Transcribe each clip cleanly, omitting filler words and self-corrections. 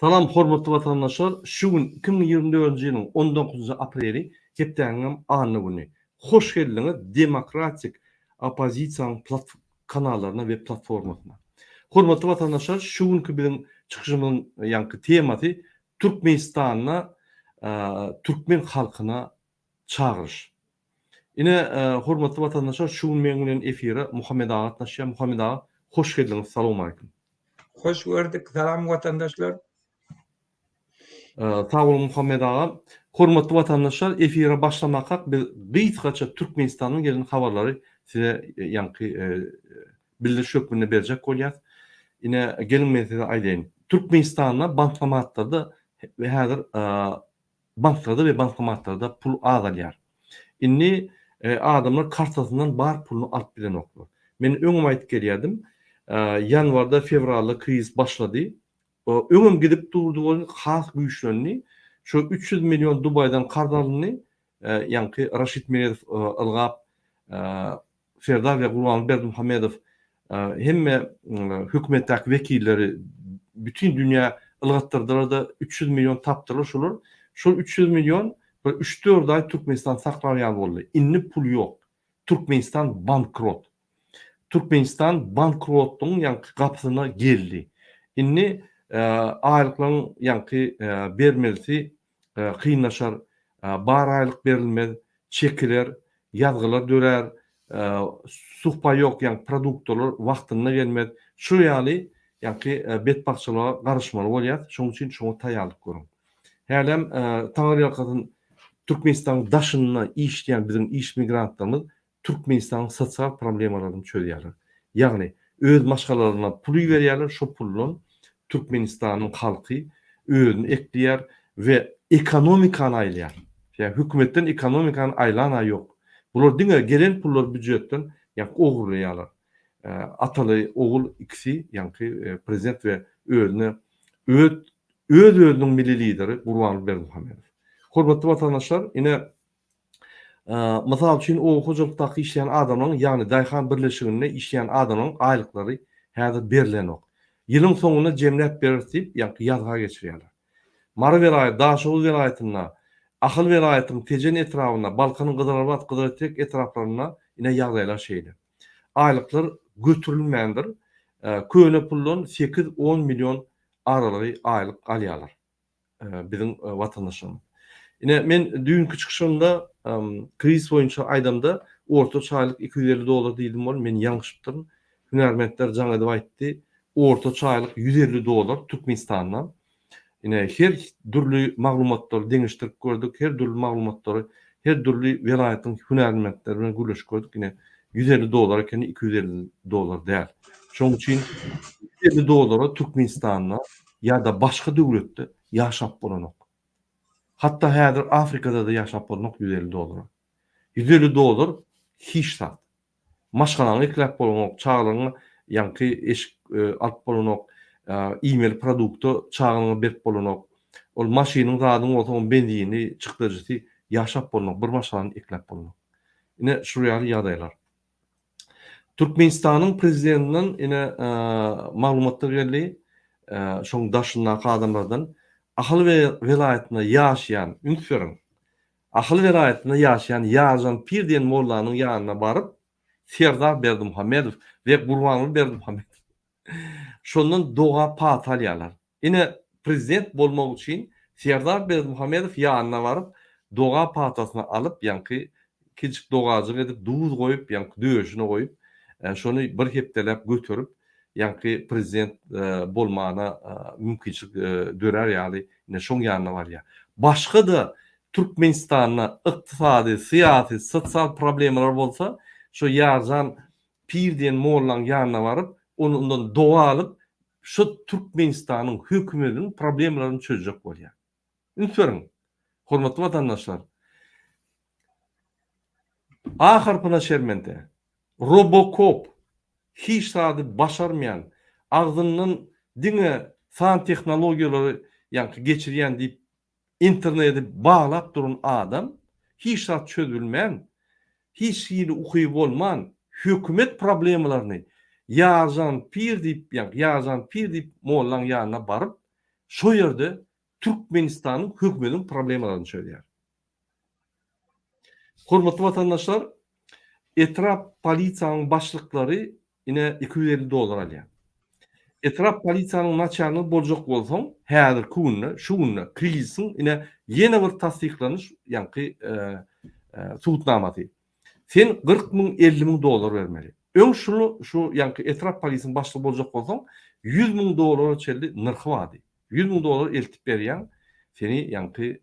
Salam hormatly watandaşlar şu gün 2024-nji ýylyň 19-njy apreli hepdäniňem anna güni. Hoş geldiňiz demokratik oppozisiýanyň kanallaryna we platformasyna. Hormatly watandaşlar şu günki biziň çykyşymyzyň ýaňky temasy Türkmenistanda türkmen halkyna çagyryş. Ine hormatly watandaşlar şu gün meň bilen efire Muhammet aga gatnaşýar. Muhammet aga hoş geldiňiz salowmaleýkim. Hoş gördük salam watandaşlar. Sag boluň Muhammet aga. Hormatly watandaşlar efire başlamakak biz gysgaça Türkmenistandan gelen habarlary size ýaňky bildiriş hökmünde berjek bolýas. Ine geliň men size aýdaýyn. Türkmenistanda bankomatlarda häzir banklarda we bankomatlarda pul azalýar. Indi adamlar kartasyndan bar puluny alyp bilenoklar. Men öňem aýdyp gelýärdim. Ýanwarda, fewralda krizis başlady. Öňem gidip durdy welin has güýçlendi. Şo 300 million Dubaýdan karz alyndy. Ýaňky Raşid Meredow ylgap Serdar we Gurbanguly Berdimuhamedow hemme hökümetdäki wekilleri bütin dünýä ylgatdyrdylar-da, 300 million tapdylar şolar. Şol 300 million bir üç-dört aý Türkmenistan saklar ýaly boldy. Indi pul ýok. Türkmenistan bankrot. Türkmenistan bankrotlygyň ýaňky gapysyna geldi. Indi aýlyklaryň ýaňky bermelisi kynlaşar, bar aýlyk berilmez, çekiler, ýazgylar dörär, suhpaýok ýaňky produktalar wagtynda gelmez. Şu ýaly ýaňky betbagtçylyga garyşmaly bolýas, şonuň üçin şoňa taýýarlyk görüň. Hälem Taňryýalkasyn Türkmenistanyň daşynda işleýän biziň iş migrantlarymyz Türkmenistanyň sosial problemalaryny çözýärler. Ýagny öz maşgalalaryna pul iberýärler, şo puldan Türkmenistanyň halky özüni ekleýär we ekonomikany aýlaýar. Ýa hökümetden ekonomikany aýlan-a ýok. Bular diňe gelen pullary býujetden ýaňky ogurlaýarlar. Ataly ogul ikisi ýaňky prezident we özüne öz öz-özüniň milli lideri Gurbanguly Berdimuhamedow. Hormatly watandaşlar, ine Mysal üçin, oba hojalykdaky işleýän adamlaryň, ýagny daýhan birleşiginde işleýän adamlaryň aýlyklary häzir berlenok. Ýylyň soňunda jemläp bereris diýip, ýaňky ýazga geçirýärler. Mary welaýaty, Daşoguz welaýatynda, Ahal welaýatynyň Tejen etrabynda, Balkanyň Gyzylarbat, Gyzyletrek etraplarynda ine ýagdaýlar şeýle. Aýlyklar göterilmändir. Köne puldan sekiz-on million aralygy aýlyk alýarlar. biziň watandaşlarymyz. Ine, men düýnki çykyşymda krizis boýunça aýdamda ortaça aýlyk 250 dollar diýdim bol, men ýalňyşypdyryn. Hünärmentler jaň edip aýtdy, ortaça aýlyk 150 dollar Türkmenistanda. Ine, her dürli maglumatlary deňeşdirip gördük, her dürli maglumatlary her dürli welaýatyň hünärmentleri bilen gürleşip gördük. Ine, 150 dollar ekeni, 250 dollar däl. Şonuň üçin 150 dollara Türkmenistanda ýa-da başga döwletde ýaşap bolanok. Hatda häzir Afrikada-da ýaşap bolanok 150 dollara. 150 dollar hiç zat. Maşgalaňy ekläp bolanok, çagalaryňa ýaňky eşik alyp bolanok, iýmeli produkta çagalaryňa berip bolanok. Ol maşynyň zadyň bolsa oň benzini, çykdajysy ýaşap bolanok, bir maşgalany ekläp bolanok. Ine şul ýaly ýagdaýlar. Türkmenistanyň prezidentinden ine maglumatlar geldi, şoň daşyndaky adamlardan Ahal welaýatynda ýaşaýan, üns beriň, Ahal welaýatynda ýaşaýan Ýarjan pir diýen mollanyň ýanyna baryp, Serdar Berdimuhamedow we Gurbanguly Berdimuhamedow şondan doga pata alýarlar. Ine, prezident bolmak üçin Serdar Berdimuhamedow ýanyna baryp, doga patasyny alyp, ýaňky kiçijik dogajyk edip, duz goýup, ýaňky döşüne goýup, şony bir hepdeläp göterip, ýaňky prezident bolmana mümkinçilik dörär ýaly, ine, şoň ýanyna barýar. Başga-da Türkmenistanda ykdysady, syýasy, sosial problemalar bolsa, şo Ýarjan pir diýen mollaň ýanyna baryp, ondan doga alyp, şu Türkmenistanyň hökümetiniň problemalaryny çözjek bolýar. Üns beriň, hormatly watandaşlar. A harpyna şermende, robokop, hiç zady başarmaýan, agzyndan diňe san tehnologiýalary ýaňky geçirýän diýip Interneti baglap duran adam hiç zat çözülmän, hiç hili ukyby bolman, hökümet problemalaryny Ýarjan pir diýip, ýaňky Ýarjan pir diýip mollaň ýanyna baryp, şo ýerde Türkmenistanyň hökümetiniň problemalaryny çözýär. Hormatly watandaşlar, etrap polisiýanyň başlyklary ine 250 dollar alýar. Etrap polisiýanyň naçalnigi boljak bolsaň, häzirki günde, şu günde krizisiň ine ýene bir tassyklanyş ýaňky subutnamasy. Sen 40 müň, 50 müň dollar bermeli. Öň şuny şu ýaňky etrap polisiň başlygy boljak bolsaň, 100 müň dollara çenli nyrhy bardy. 100 müň dollar eltip berýäň, seni ýaňky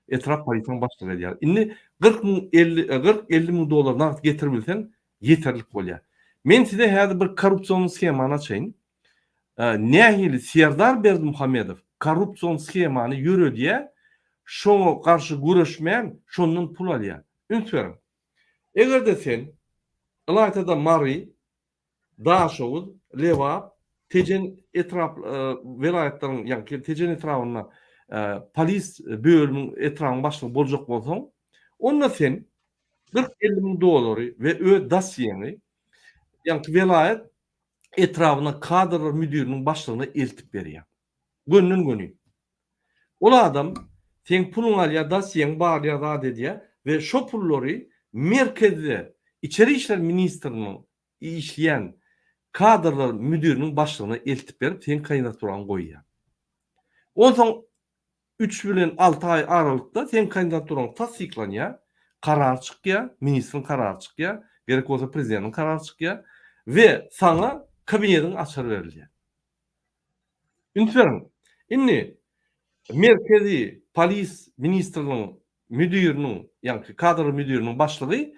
etrap polisiýanyň başlygy edýär. Indi 40 müň, 50, 40-50 müň dollar nagt getiribilseň, ýeterlik bolýar. Men size häzir bir korrupsion shemany açaýyn. Nähili Serdar Berdimuhamedow korrupsion shemany ýöredýär, şoňa garşy göreşmän, şondan pul alýar. Üns beriň. Eger-de sen, ylaýta-da Mary, Daşoguz, Lebap, Tejen etrap welaýatlaryň, ýagny Tejen etrabynda polis bölümiň etrabyň başlygy boljak bolsaň, onda sen 40-50 müň dollary we öz dosýeňi ýagny welaýat etrabyna kadrlar müdiriniň başlygyna eltip berýäň. Gönden-göni. Ol adam seň puluňy alýar, dosýeňi barlaýar, zat edýär we şo pullary merkezde Içeri işler ministriniň işleýän kadrlar müdiriniň başlygyna eltip berip seň kandidaturaňy goýýar. Onsoň üç bilen alty aý aralykda seň kandidaturaň tassyklanýar, karar çykýar, ministriň karary çykýar, gerek bolsa prezidentiň karary çykýar we saňa kabinetiň açary berilýär. Üns beriň. Indi Merkezi polis ministriniň müdiriniň, ýagny kadr müdiriniň başlygy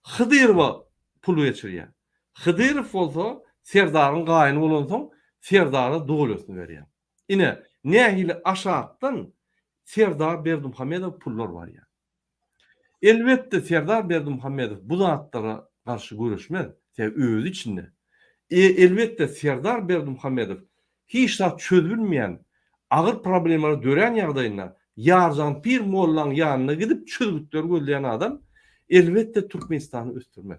Hydyrowa pul geçirýär. Hydyrow bolsa Serdaryň gaýyny bolansoň Serdara dolýasyny berýär. Ine, nähili aşakdan Serdar Berdimuhamedowa pullar barýar. Elbetde Serdar Berdimuhamedow bu zatlara garşy göreşmez, sebäbi özi içinde. E, elbetde Serdar Berdimuhamedow hiç zat çözülmeýän agyr problemalar dörän ýagdaýynda Ýarjan pir mollaň ýanyna gidip çözgütleri gözleýän adam elbetde Türkmenistany ösdürmez.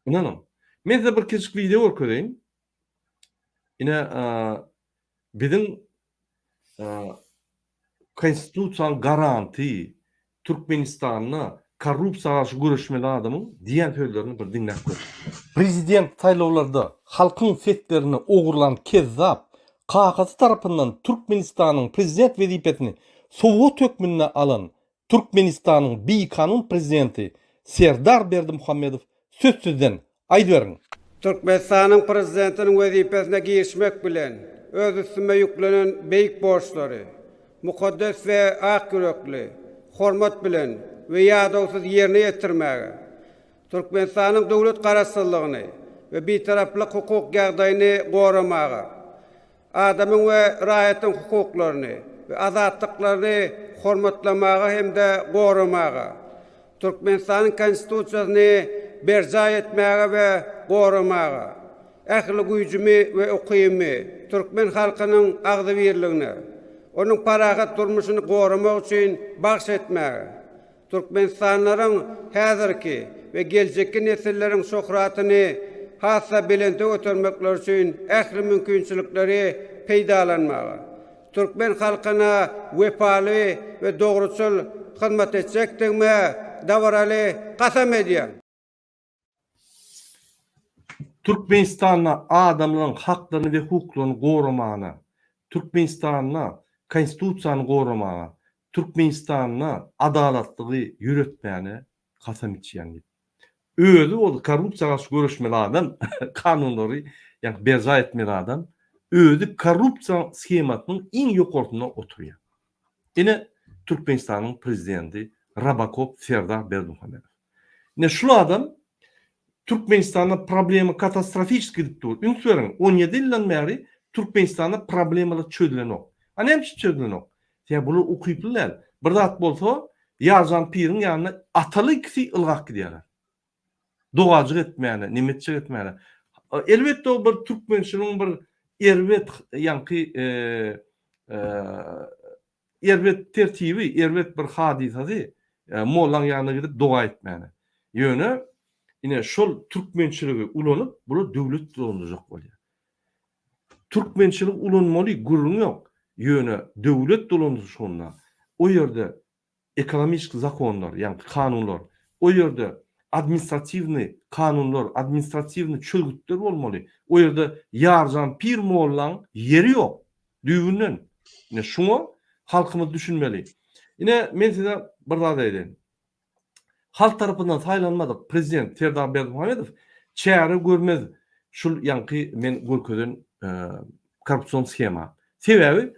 Ynanyň. Men size bir kiçijik wideo görkezeýin. Ine, biziň Konstitusiýanyň garanty Türkmenistanda korrupsiýa garşy göreşmeli adamyň diýen sözlerini bir diňläp görüň. Prezident saýlawlarda halkyň seslerini ogurlan kezzap kakasy tarapyndan Türkmenistanyň prezident wezipesini sowgat hökmünde alan Türkmenistanyň bikanun prezidenti Serdar Berdimuhamedow söz-sözden aýdyberiň. Türkmenistanyň Prezidentiniň wezipesine girişmek bilen, öz üstüme ýüklenen beýik borçlary mukaddes we ak ýürekli, hormat bilen we ýadawsyz ýerine ýetirmäge, Türkmenistanyň döwlet Garaşsyzlygyny we Bitaraplyk hukuk ýagdaýyny goramaga, Adamyň we raýatyň hukuklaryny we azatlyklaryny hormatlamaga hem-de goramaga, Türkmenistanyň Konstitusiýasyny berjaý etmäge we goramaga, ähli güýjümi we ukybymy türkmen halkynyň agzybirligine, onuň parahat durmuşyny goramak üçin bagyş etmäge, Türkmenistanlylaryň häzirki we geljekki nesilleriň şöhratyny has-da belente götermekleri üçin ähli mümkinçilikleri peýdalanmaga, türkmen halkyna wepaly we dogruçyl hyzmat etjekdigime dabaraly kasam edýän. Türkmenistanda adamlaryň haklaryny we hukuklaryny goramana, Türkmenistanda Konstitusiýany goramaga, Türkmenistanda adalatlygy ýöretmäne kasam içýän diýip. Özi bolsa korrupsiýa garşy göreşmeli adam, kanunlary ýagny berjaý etmeli adam, özi korrupsiýa shemasynyň iň ýokarsynda oturýar. Ine Türkmenistanyň prezidenti Robokop Serdar Berdimuhamedow. Ine şul adam Türkmenistanda problema katastrofiçeski gidip dur. Üns beriň, 17 ýyldan bäri Türkmenistanda problemalar çözülenok. A näme üçin çözülenok? Sebäbi bular ukyply däl. Bir zat bolsa, Ýarjan piriň ýanyna ataly ikisi ylgap gidýärler. Dogajyk etmäne, nemetjek etmäne. Elbetde o bir türkmençiligiň bir erbet ýaňky Erbet tertibi, erbet bir hadysasy mollaň ýanyna gidip doga etmäne. Ýöne ine şol türkmençiligi ulanyp bular döwlet dolandyrjak bolýar. Türkmençiligi ulanmaly gürrüň ýok. Ýöne döwlet dolandyryşygynda o ýerde ekonomiçki zakonlar, ýagny kanunlar, o ýerde administratiwnyý kanunlar, administratiwnyý çözgütler bolmaly. O ýerde Ýarjan pir mollaň ýeri ýok, düýbünden. Ine şuňa halkymyz düşünmeli. Ine men size bir zat aýdaýyn. Halk tarapyndan saýlanmadyk prezident Serdar Berdimuhamedow çäre görmez şul ýaňky men görkezen korrupsion shema. Sebäbi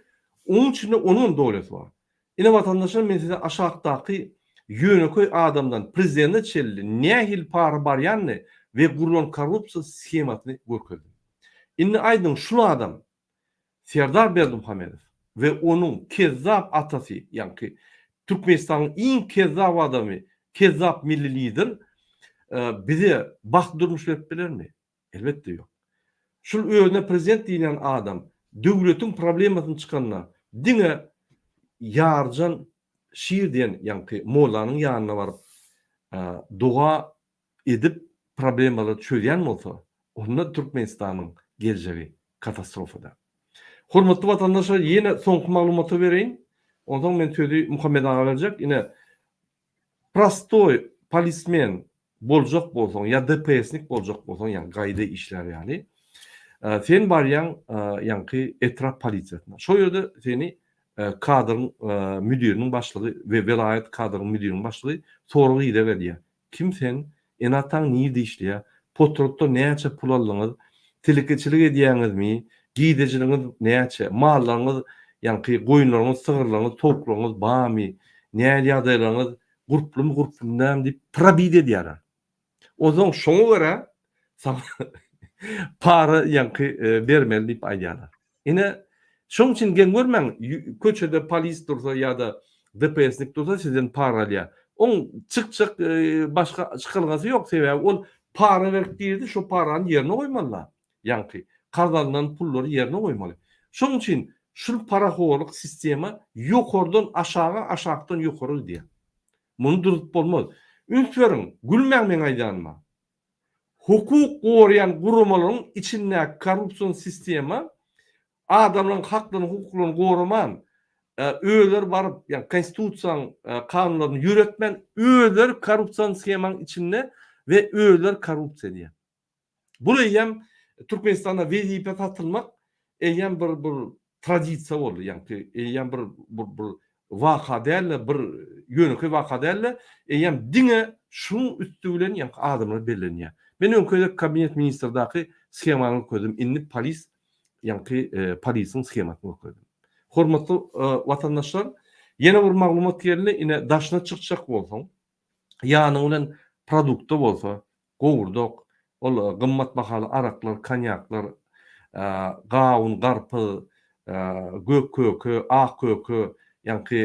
onuň içinde onuňam dolýasy bar. Ine watandaşlar men size aşakdaky ýönekeý adamdan prezidente çenli nähili para barýanyny we gurlan korrupsiýa shemasyny görkezdim. Indi aýdyň şul adam Serdar Berdimuhamedow we onuň kezzap atasy ýaňky Türkmenistanyň iň kezzap adamy kezzap milli lider bize bagtly durmuş berip bilermi? Elbetde ýok. Şul özüne prezident diýilýän adam döwletiň problemasyny çykanda diňe Ýarjan şir diýen ýaňky mollanyň ýanyna baryp doga edip problemalary çözýän bolsa onda Türkmenistanyň geljegi katastrofada. Hormatly watandaşlar ýene soňky maglumaty bereýin. Onsoň men sözi Muhammet aga berjek. Ine prostoý polismen boljak bolsaň ýa DPS-nik boljak bolsaň ýa gaýda işlär ýaly sen barýaň ýaňky etrap polisiýasyna. Şo ýerde seni kadryň müdiriniň başlygy we welaýat kadryň müdiriniň başlygy sorag-ideg edýär. Kim sen? Ene-ataň nirde işleýär? Potratda näçe pul aldyňyz? Telekeçilik edýäňizmi? Girdejiligiňiz näçe? Mallaryňyz, ýaňky goýunlaryňyz, sygyrlaryňyz, towuklaryňyz barmy? Nähili ýagdaýlaryňyz? Gurplumy, gurply dälmi diýip probit edýärler. Onsoň şoňa görä saňa para ýaňky bermeli diýip aýdýarlar. Ine, şoň üçin geň görmäň, köçede polis dursa ýa-da DPS-nik dursa sizden para alýar. Oň çykjak başga çykalgasy ýok, sebäbi ol para berip girdi, şo parany ýerine goýmaly-da. Ýaňky karz alnan pullary ýerine goýmaly. Şonuň üçin şul parahorlyk sistema ýokardan aşaga, aşakdan ýokary gidýär. Muny durzup bolmaz. Üns beriň, gülmäň meň aýdanyma. Hukuk goraýan guramalaryň içindäki korrupsion sistema adamlaryň haklaryny, hukuklaryny goraman, özleri baryp, ýagny konstitusiýanyň kanunlaryny ýöretmän, özleri korrupsion shemanyň içinde we özleri korrupsiýa edýär. Bul eýýäm Türkmenistanda wezipe satylmak eýýäm bir bir tradisiýa boldy, ýaňky eýýäm bir bir bir waka däl-de, bir ýönekeý waka däl-de, eýýäm diňe şunuň üsti bilen ýaňky adamlar bellenýär. Men öňki gezek kabinet ministrdaky shemany görkezdim, indi polis ýaňky polisiň shemasyny görkezdim. Hormatly watandaşlar, ýene bir maglumat geldi, ine daşyna çykjak bolsaň, ýanyň bilen produkta bolsa, gowurdak, ol gymmat bahaly araklar, konýaklar, gawun, garpyz, gök köke, ak köke, ýaňky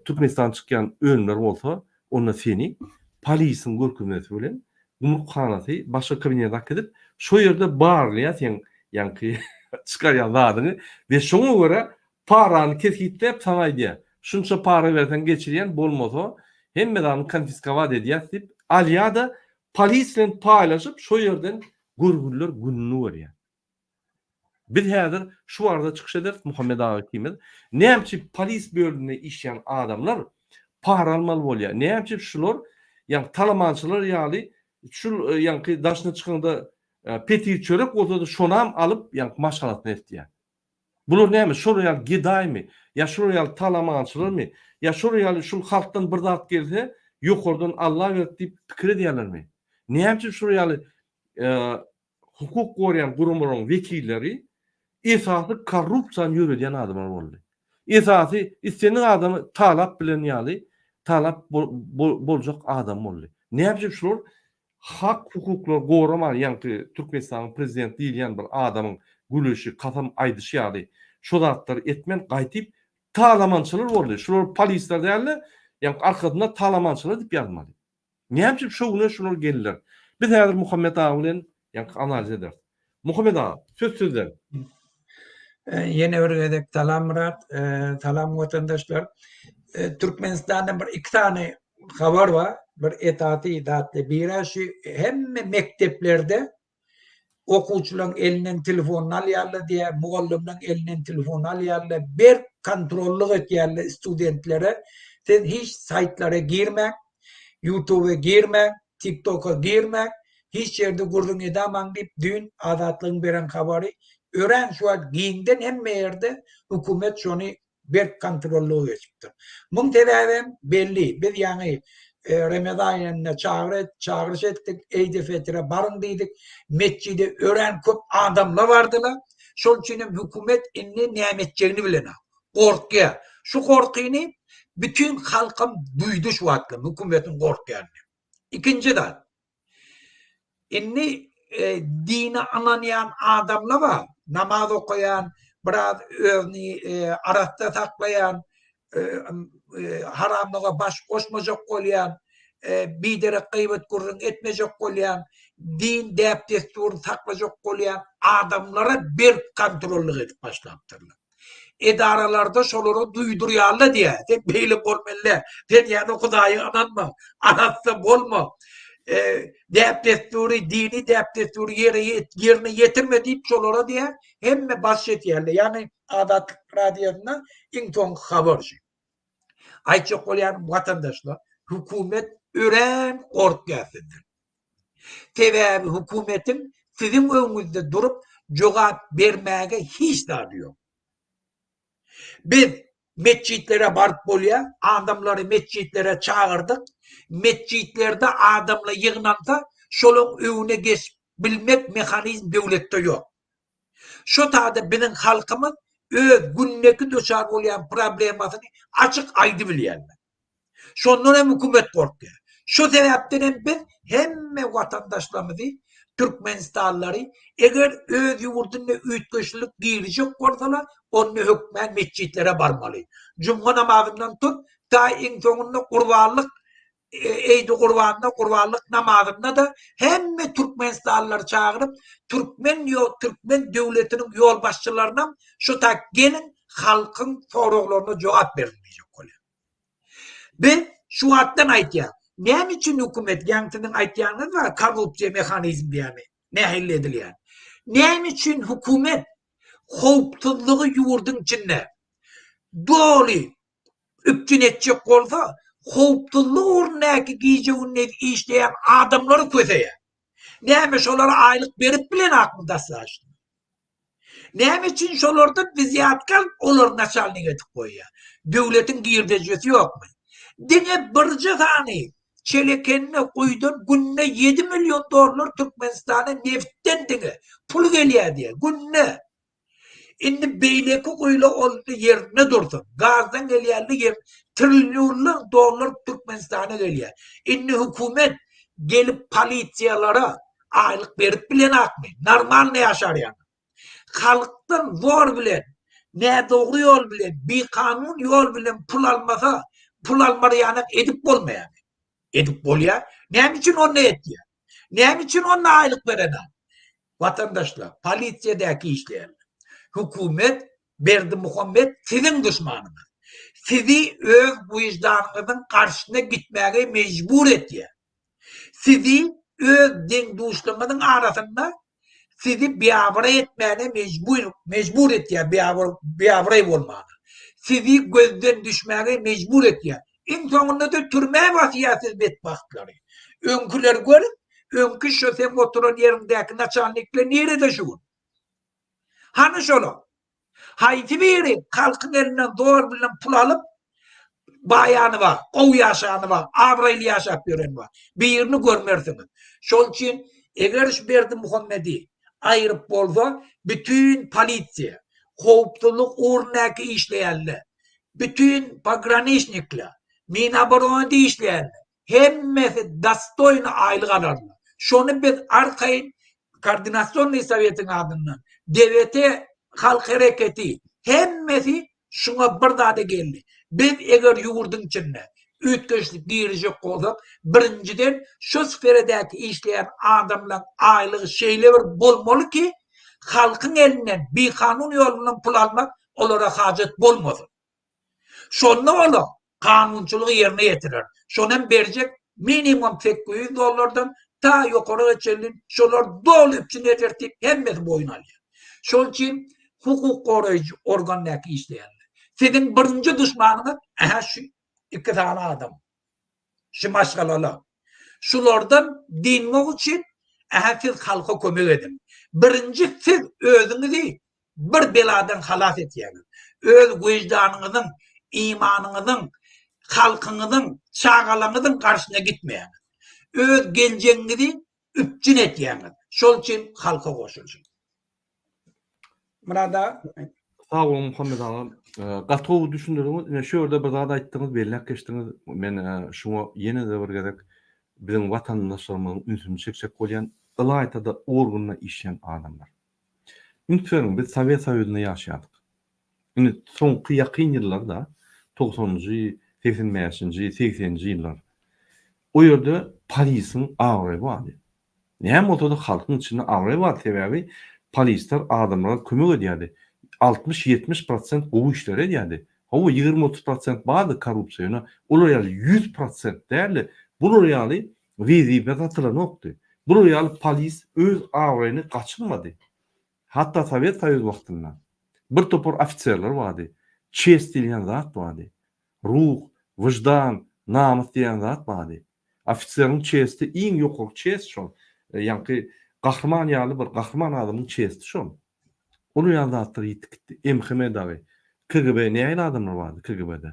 Türkmenistandan çykýan önümler bolsa, onda seni polisiň görkezmesi bilen gümrükhanasy başga kabinete äkidip, şo ýerde barlaýar seň ýaňky çykarýan zadyňy we şoňa görä parany kesgitläp saňa aýdýar. Şunça para berseň geçirýän, bolmasa hemme zadyňy konfiskowat edýäs diýip, alýar-da Polis bilen paýlaşyp şo ýerden görgüliler gününi görýär. Biz häzir şu barada çykyş ederis Muhammet aga ikimiz. Näme üçin polis bölüminde işleýän adamlar para almaly bolýar? Näme üçin şular ýaňky talamançylar ýaly şul ýaňky daşyna çykaňda petir çörek bolsada şonam alyp ýaňky maşgalasyna eltýär. Bular näme, şolar ýaly gedaýmy, ýa şolar ýaly talamançylarmy, ýa şolar ýaly şul halkdan bir zat gelse, ýokardan Alla berdi diýip pikir edýärlermi? Näme üçin şolar ýaly hukuk goraýan guramalaryň wekilleri esasy korrupsiýany ýöredýän adamlar boldy? Esasy islendik adamy talap bilen ýaly talap boljak adam boldy. Näme üçin şular Hak-hukuklary goraman ýaňky Türkmenistanyň prezidenti diýilýän bir adamyň gülüşi, kasam aýdyşy ýaly şo zatlary etmän gaýtyp talamançylar boldy. Şular polisler dälde ýaňky arkasynda talamançylar diýip ýazmaly. Näme üçin şo güne şular geldiler. Biz häzir Muhammet aga bilen ýaňky analiz ederis. Muhammet aga söz sizden. Ýene bir gezek salam Myrat, salam watandaşlar. Türkmenistanda bir iki sany habar bar, bir esasy zatly. Biri şu hemme mekdeplerde. Okuwçylaryň elinden telefonyny alýarlar diýýär, mugallymlaryň elinden telefonyny alýarlar, berk kontrollyk etýärler studentlere. Siz hiç saýtlara girmäň, Ýutube girmäň, TikToka girmäň, hiç ýerde gürrüň edamaň diýip düýn Azatlygyň beren habary örän şu wagt giňden hemme ýerde hökümet şony berk kontrollyga geçipdir. Muň sebäbem belli. Biz ýaňy Remezan aýynda çagyr çagyryş etdik, Eýdi-Fetire baryň diýdik. Metjide örän köp adamlar bardylar. Şol üçin hem hökümet indi näme etjegini bilenok. Gorkýar. Şu gorkyny bütin halkam duýdy şu wagtlar hökümetiň gorkýanyny. Ikinji zat. Indi dine ynanýan adamlar bar, namaz okaýan, biraz özüni arassa saklaýan, haramlyga baş goşmajak bolýan, biderek gyýbat gürrüň etmejek bolýan, din däp-dessuryny saklajak bolýan adamlara berk kontrollyk edip başlapdyrlar. Edaralarda şolara duýdurýarlar diýýär. Sen beýle bolmaly, sen ýa-da Hudaýa ynanma, arassa bolma, däp-dessury, dini däp-dessury ýerine ýetirme diýip şolara diýýär, hemme baş çekýärler. Ýagny Azatlyk Radiosynda iň soňky habar şu. Aýtjak bolýanym watandaşlar, hökümet örän gorkýar sizden. Sebäbi hökümetiň siziň öňüňizde durup jogap bermäge hiç zady ýok. Biz metjitlere baryp bolýar, adamlary metjitlere çagyrdyk. Metjitlerde adamlar ýygnansa, şolaň öňüne geçip bilmek mehanizm döwletde ýok. Şo taýda biziň halkymyz öz gündeki duçar bolýan problemasyny açyk aýdybilýärler. Şondan hem hökümet gorkýar. Şu sebäpden hem biz hemme watandaşlarymyzy, türkmenistanlylary eger öz ýurdunda üýtgeşiklik girizjek bolsalar, onda hökmän metjitlere barmaly. Jumga namazyndan tut, ta iň soňunda gurbanlyk Eýdi gurbanda, gurbanlyk namazynda-da hemme türkmenistanlylary çagyryp, türkmen türkmen döwletiniň ýolbaşçylarynam şu tak geliň halkyň soraglaryna jogap beriň diýjek bolýar. Biz şu wagtdan aýtýas. Näme üçin hökümet, ýaňy siziň aýtýanyňyz bar, korrupsiýa mehanizm diýýämi, nähili edilýär. Näme üçin hökümet howpsuzlygy ýurduň içinde doly üpjün etjek bolsa, howpsuzlyk ugrundaky gije-gündiz işleýän adamlary köseýär. Näme şolara aýlyk berip bilenakmy daslaşny? Näme üçin şolardan wzýatka alyp olary naçalnik edip goýýar? Döwletiň girdejisi ýokmy? Diňe birje sany Çelekende guýudan günde ýedi million dollar Türkmenistana nebitden diňe pul gelýär diýýär. Günde. Indi beýleki guýula oldy ýerinde dursun. Gazdan gelýänli ýer trillionlar dollar Türkmenistana gelýär. Indi hökümet gelip polisiýalara aýlyk berip bilenakmy? Normalny ýaşar ýaly. Halkdan zor bilen, nädogry ýol bilen, bikanun ýol bilen pul almasa, pul almar ýanak edip bolmaýarmy? Edip bolýar. Näme üçin onda etýär? Näme üçin onda aýlyk berenok? Watandaşlar, polisiýadaky işleýänler, hökümet Berdimuhamet siziň duşmanyňyz. Sizi öz wyždanyňyzyň garşysyna gitmäge mejbur etýär. Sizi öz deň-duşlaryňyzyň arasynda sizi biabraý etmäne mejbur mejbur etýär, biabraý bolmaga. Sizi gözden düşmäge mejbur etýär. Iň soňunda-da türmä basýar siz betbagtlary. Öňküleri görüň, öňki şo seň oturan ýeriňdäki naçalnikler nirede şu gün? Hany şolar? Haýsy biri halkyň elinden zor bilen pul alyp, baýany bar, gowy ýaşany bar, abraýly ýaşap ýöreni bar. Birini görmersiňiz. Şol üçin eger şu Berdimuhamedi aýryp bolsa, bütin polisiýa, howpsuzlyk ugrundaky işleýänler, bütin pograniçnikler, Minoboronada işleýänler, hemmesi dostoýny aýlyk alarlar. Şony biz arkaýyn Koordinasionnyý sowetiň adyndan, DWT halk hereketi, hemmesi şuňa bir zada geldi. Biz eger ýurduň içinde üýtgeşlik girizjek bolsak, birinjiden şu sferadäki işleýän adamlaň aýlygy şeýle bir bolmaly ki, halkyň elinden bikanun ýol bilen pul almak olara hajat bolmasyn. Şonda olar kanunçylygy ýerine ýetirer. Şony hem berjek minimum 800 dollardan. ta ýokary çenli şolar doly üpjün eder diýip hemmesi boýun alýar. Şol üçin hukuk goraýjy organdaky işleýänler. Siziň birinji duşmanyňyz ähä şu iki sany adam. Şu maşgalalar. Şulardan dynmak üçin ähä siz halka kömek ediň. Birinji siz özüňizi bir beladan halas etýäňiz. Öz wyždanyňyzyň, imanyňyzyň, halkyňyzyň, çagalaryňyzyň garşyna gitmeýäňiz. Öz geljegiňizi üpjün etýäňiz. Şol üçin halka goşulyşyň. Myrat aga. Sag boluň Muhammet aga. Gaty gowy düşündirdiňiz. Ine şu ýerde bir zat aýtdyňyz, belläp geçdiňiz. Men şuňa ýene-de bir gezek biziň watandaşlarymyzyň ünsüni çekjek bolýan, ylaýta-da organda işleýän adamlar. Üns beriň, biz Sowet Soýuzynda ýaşaýardyk. Indi soňky ýakyn ýyllarda, togsanynjy, 85-nji, segseninji ýyllar, o ýerde polisiň abraýy bardy. Näme bolsa-da halkyň içinde abraý bardy, sebäbi polisler adamlara kömek edýärdi. Altmyş-ýetmiş prosent gowy işleri edýärdi. Hawa, ýigrimi-otuz prosent bardy korrupsiýa, ýöne olar ýaly 100% däldi. Bular ýaly wezipe satylanokdy. Bular ýaly polis öz abraýyny gaçyrmady. Hatda Sowet Soýuzy wagtynda bir topar ofiserler bardy. Çest diýilýän zat bardy. Ruh, wyždan, namys diýen zat bardy. Ofiseriň çesti iň ýokarky çest şol. Ýaňky gahryman ýaly bir gahryman adamyň çesti şol. Olar ýaly zatlar ýitip gitdi. MHM dagy, KGB nähili adamlar bardy KGB-de?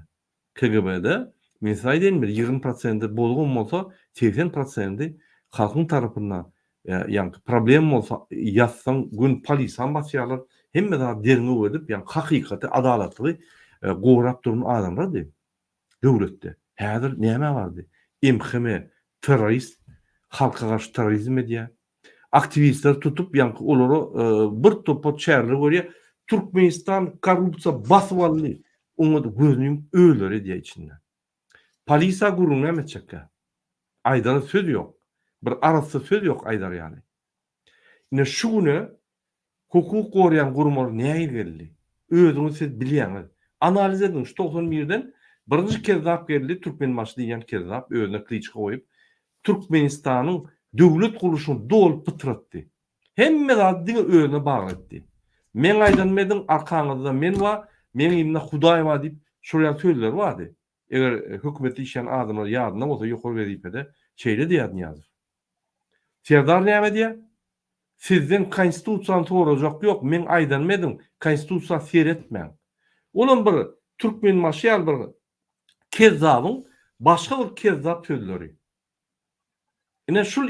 KGB-de, men size aýdaýyn bir 20 prosendi bozugam bolsa, 80 prosendi halkyň tarapynda ýaňky problem bolsa ýazsaň gün polisam basýarlar, hemme zady derňew edip, ýaňky hakykaty, adalatlygy gorap duran adamlardy döwletde. Häzir nämä bardy? MHM terrorist, halka garşy terrorizm edýär. Aktiwistleri tutup ýaňky olara bir topar çäreler görýär. Türkmenistan korrupsiýa basyp aldy. Oňa gözüni ýumup özleri edýär içinde. Polisiýa gürrüň näme etjekkä? Aýdara söz ýok. Bir arassa söz ýok aýdar ýaly. Ine şu güne hukuk goraýan guramalar nähili geldi? Özüňiz siz bilýäňiz. Analiz ediň şu 91-den birinji kezzap geldi Türkmenbaşy diýýän kezzap özüne kliçka goýup Türkmenistanyň döwlet gurluşyny doly pytratdy. Hemme zady diňe özüne bagly etdi. Meň aýdanymy ediň, arkaňyzda men bar, meň yzymda Hudaý bar diýip, şol ýaly sözleri bardy. Eger hökümetde işleýän adamlar ýadynda bolsa ýokary wezipede şeýle diýýärdi Nyýazow. Serdar näme diýýär? Sizden konstitusiýany sorajak ýok, meň aýdanymy ediň, konstitusiýa seretmäň. Olam bir Türkmenbaşy ýaly bir kezzabyň başga bir kezzap sözleri. Ine şul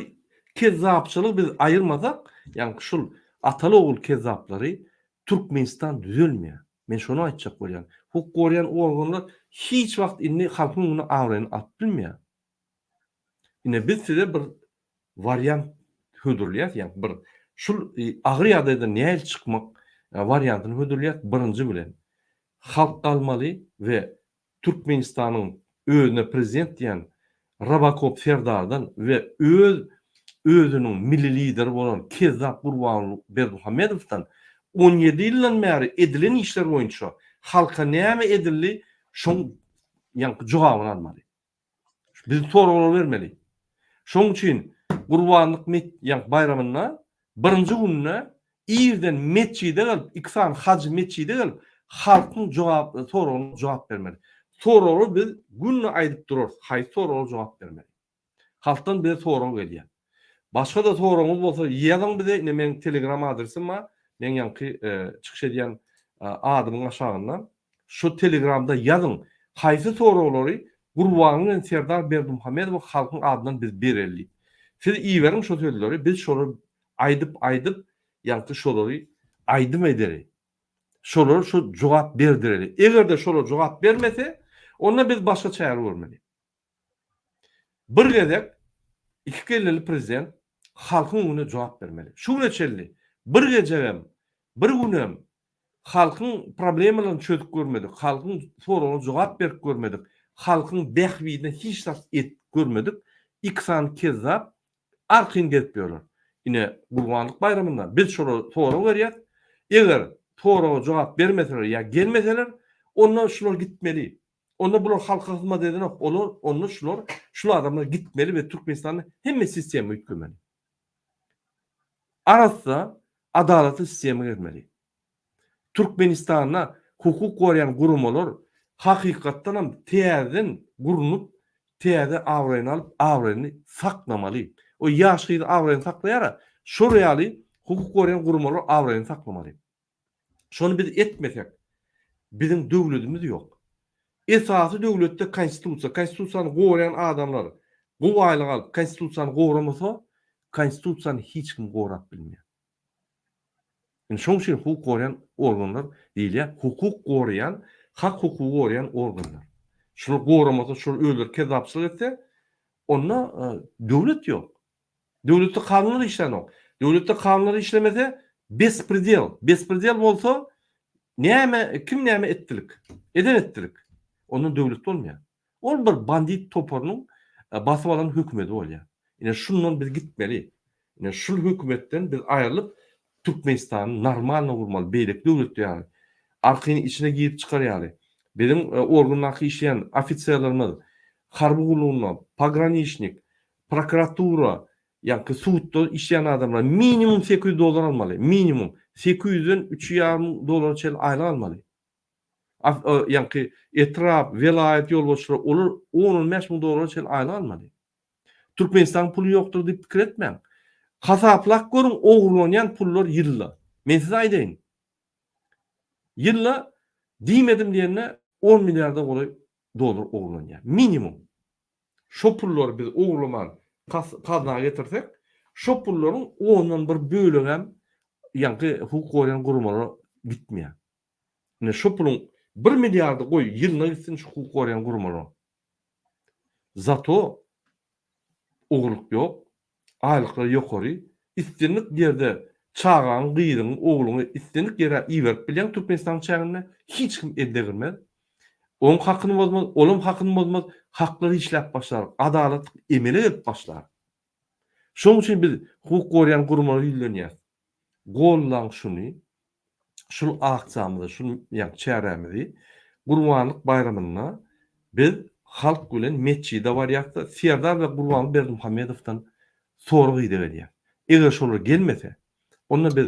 kezzapçylygy biz aýyrmasak, ýagny şul ataly-ogulkezzaplary Türkmenistan düzelmeýär. Men şony aýtjak bolýan. Hukuk goraýan organlar hiç wagt indi halkyň öňünde abraýyny alyp bilmeýär. Ine biz size bir wariant hödürleýäs, ýagny bir şul agyr ýagdaýdan nähili çykmak wariantyny hödürleýäs birinji bilen. Halk galmaly we Türkmenistanyň özüne prezident diýen Robokop Serdardan we öz özüniň milli lideri bolan kezzap Gurbanguly Berdimuhamedowdan 17 ýyldan bäri edilen işler boýunça halka näme edildi şoň ýaňky jogabyny almaly. Biz soraglar bermeli. Şoň üçin Gurbanlyk ýaňky baýramynda birinji günde irden metjide gelip, iki sany hajy metjide gelip, halkyň jogap soragyna jogap bermeli. Soraglary biz günde aýdyp durarys, haýsy soraga jogap bermeli. Halkdan bize sorag gelýär. Başga-da soragyňyz bolsa ýazyň bize, ine meň telegram adresim bar, meň ýaňky çykyş edýän adymyň aşagynda. Şu telegramda ýazyň, haýsy soraglary Gurbanguly bilen Serdar Berdimuhamedowa halkyň adyndan biz bereli diýip. Siz iberiň şo sözleri, biz şolary aýdyp aýdyp ýaňky şolary aýdym edeli. Şolara şo jogap berdireli. Eger-de şolar jogap bermese, onda biz başga çäre görmeli. Bir gezek iki kelleli prezident halkyň öňünde jogap bermeli. Şu güne çenli bir gejegem, bir günem halkyň problemalaryny çözüp görmedik, halkyň soragyna jogap berip görmedik, halkyň bähbidine hiç zat edip görmedik iki sany kezzap arkaýyn gezip ýörler. Ine, Gurbanlyk baýramynda biz şolara sorag berýäs. Eger soraga jogap bermeseler ýa gelmeseler, onda şular gitmeli. Onda bular halka hyzmat edenok. Olar onda şular şul adamlar gitmeli we Türkmenistanda hemme sistema üýtgemeli. Arassa adalatly sistema gelmeli. Türkmenistanda hukuk goraýan guramalar hakykatdanam täzeden gurnup täze abraýyny alyp abraýyny saklamaly. O ýaş gyz abraýyny saklaýara şol ýaly hukuk goraýan guramalar abraýyny saklamaly. Şony biz etmesek, biziň döwledimiz ýok. Esasy döwletde konstitusiýa, konstitusiýany goraýan adamlar gowy aýlyk alyp konstitusiýany goramasa, konstitusiýany hiç kim gorap bilmeýär. Indi şoň üçin hukuk goraýan organlar diýilýär, hukuk goraýan, hak-hukugy goraýan organlar. Şular goramasa, şular özleri kezzapçylyk etse, onda döwlet ýok. Döwletde kanunlar işlänok. Döwletde kanunlar işlemese bespredel. Bespredel bolsa näme kim näme etdilik. Eden etdilik. Ondan döwlet bolmaýar. Ol bir bandit toparynyň e, basyp alan hökümeti bolýar. Ine şundan biz gitmeli. Ine şul hökümetden biz aýrylyp Türkmenistany normalno gurmaly, beýleki döwletler ýaly. Arkaýyn içine girip çykar ýaly. Biziň e, organdaky işleýän ofiserlerimiz harby gullugynda, pograniçnik, Prokuratura, ýaňky sudda işleýän adamlar minimum 800 dollar almaly. Minimum. 800-den 3,5 dollara çenli aýlyk almaly. Ýaňky etrap, welaýat ýolbaşçylary olar 10-15 müň dollara çenli aýlyk almaly. Türkmenistanyň puly ýokdur diýip pikir etmäň. Hasaplap görüň ogurlanýan pullar ýylda. Men size aýdaýyn. Ýylda diýmedim diýende 10 milliarda golaý dollar ogurlanýar. Minimum. Şo pullary biz ogurlaman gazna getirsek, şo pullaryň ondan bir bölegem ýaňky hukuk goraýan guramalara gitmeýär. Ine şo puluň bir milliardy goý ýylyna gitsin şu hukuk goraýan guramalara. Zato ogurlyk ýok, aýlyklar ýokary, islendik ýerde çagaňy, gyzyňy, ogluňy islendik ýere iberip bilýäň Türkmenistanyň çäginde, hiç kim el degirmez. Oň hakyny bozmaz, olam hakyny bozmaz, haklar işläp başlar, adalat emele gelip başlar. Şonuň üçin biz hukuk goraýan guramalara ýüzlenýäs. Gollaň şuny, şul aksiýamyzy, şul ýagny çärämizi Gurbanlyk baýramynda biz halk bilen metjide barýas-da, Serdar we Gurbanguly Berdimuhamedowdan sorag-ideg edýäs. Eger şolar gelmese, onda biz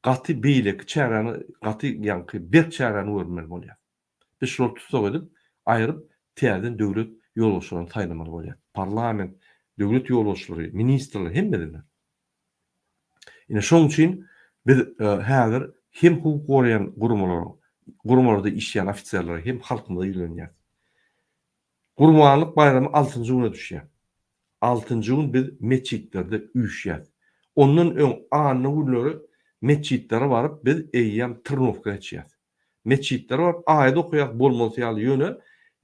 gaty beýleki çäräni, gaty ýaňky berk çäräni görmeli bolýas. Biz şulary tussag edip, aýryp, täzeden döwlet ýolbaşçylaryny saýlamaly bolýas. Parlament, döwlet ýolbaşçylary, ministrler hemmesini. Ine şoň üçin biz häzir hem hukuk goraýan guramalara, guramalarda işleýän ofiserlere hem halkymyza ýüzlenýäris. Gurbanlyk baýramy altynjy güne düşýär. Altynjy gün biz metjitlerde üýşýäs. Ondan öň anna günleri metjitlere baryp biz eýýäm trnowka geçýäs. Metjitlere baryp aýat okaýas bolmalysy ýaly ýöne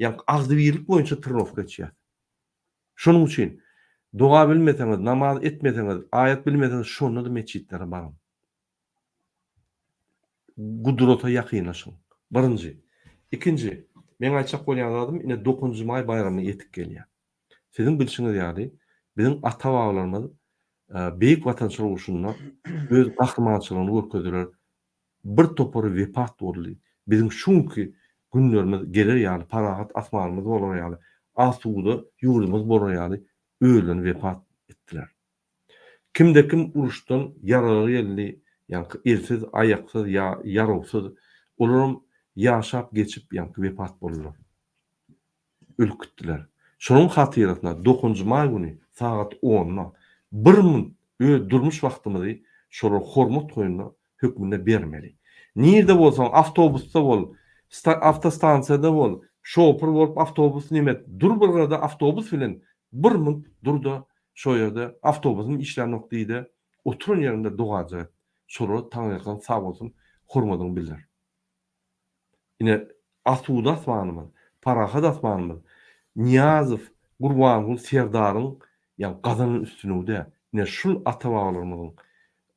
ýaňky agzybirlik boýunça trnowka geçýäs. Şonuň üçin doga bilmeseňiz, namaz etmeseňiz, aýat bilmeseňiz şonda-da metjitlere baryň. Gudrata ýakynlaşyň. Birinji. Ikinji, meň aýtjak bolýan zadym ine dokuzynjy maý baýramy ýetip gelýär. Siziň bilşiňiz ýaly, biziň ata-babalarymyz Beýik Watançylyk urşunda öz gahrymançylygyny görkezdiler, bir topary wepat boldy. Biziň şu günki günlerimiz geler ýaly, parahat asmanymyz bolar ýaly, asuda ýurdumyz bolar ýaly özlerini wepat etdiler. Kimde-kim uruşdan ýaraly geldi, ýaňky elsiz, aýaksyz ýa ýarawsyz, olaram ýaşap geçip, ýaňky wepat boldular. Ölüp gitdiler. Şonuň hatyrasyna dokuzynjy maý güni sagat onda bir munt öz durmuş wagtymyzy şolara hormat goýma hökmünde bermeli. Nirde bolsaň, awtobusda bol, awtostansiýada bol, şopur bolup awtobus nemet, dur bir gyrada awtobus bilen bir munt dur-da şo ýerde awtobusym işlänok diý-de, oturan ýeriňde dogaja et. Şolara Taňryýalkasyn sag bolsun, hormadyňy bildir. Ine, asuda asmanymyz, parahat asmanymyz Nyýazow Gurbanguly Serdaryň ýa gazanan üstünligi däl. Ine, şul ata-babalarymyzyň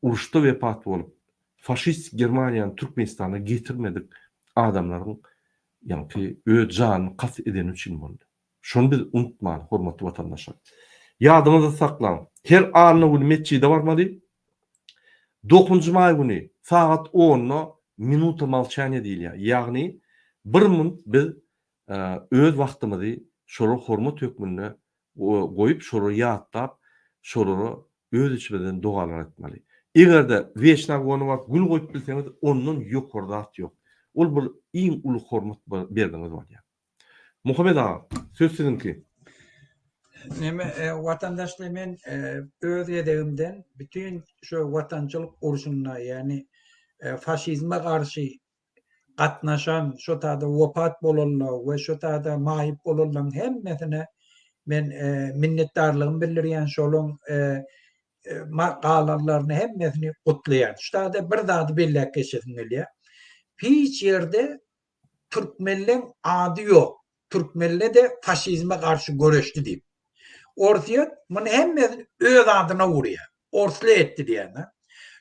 uruşda wepat bolup, faşistik Germaniýany Türkmenistana getirmedik adamlaryň ýaňky öz janyny kast edeni üçin boldy. Şony biz unutmaly, hormatly watandaşlar. Ýadyňyzda saklaň, her anna güni metjide barmaly, Dokuzynjy maý güni sagat onda minuta molçaniýa diýilýär. Ýagny bir munt biz öz wagtymyzy şolara hormat hökmünde goýup, şolary ýatlap, şolara öz içimizden dogalar etmeli. Eger-de Weçna gona baryp gül goýup bilseňiz, ondan ýokary zat ýok. Ol bir iň uly hormat berdiňiz bolýar. Muhammet aga, söz siziňki. Neme, watandaşlar men öz gezegimden bütin şu watançylyk urşunda, ýagny faşizme garşy gatnaşan, şo taýda wepat bolanlar we şo taýda maýyp bolanlaryň hemmesine men minnetdarlygymy bildirýän, şolaryň galanlaryny hemmesini gutlaýan. Şu taýda bir zady belläp geçesim gelýär. Hiç ýerde türkmenleň ady ýok. Türkmenle-de faşizme garşy göreşdi diýip. Orsýet muny hemmesini öz adyna urýar. Orsly etdi diýýär.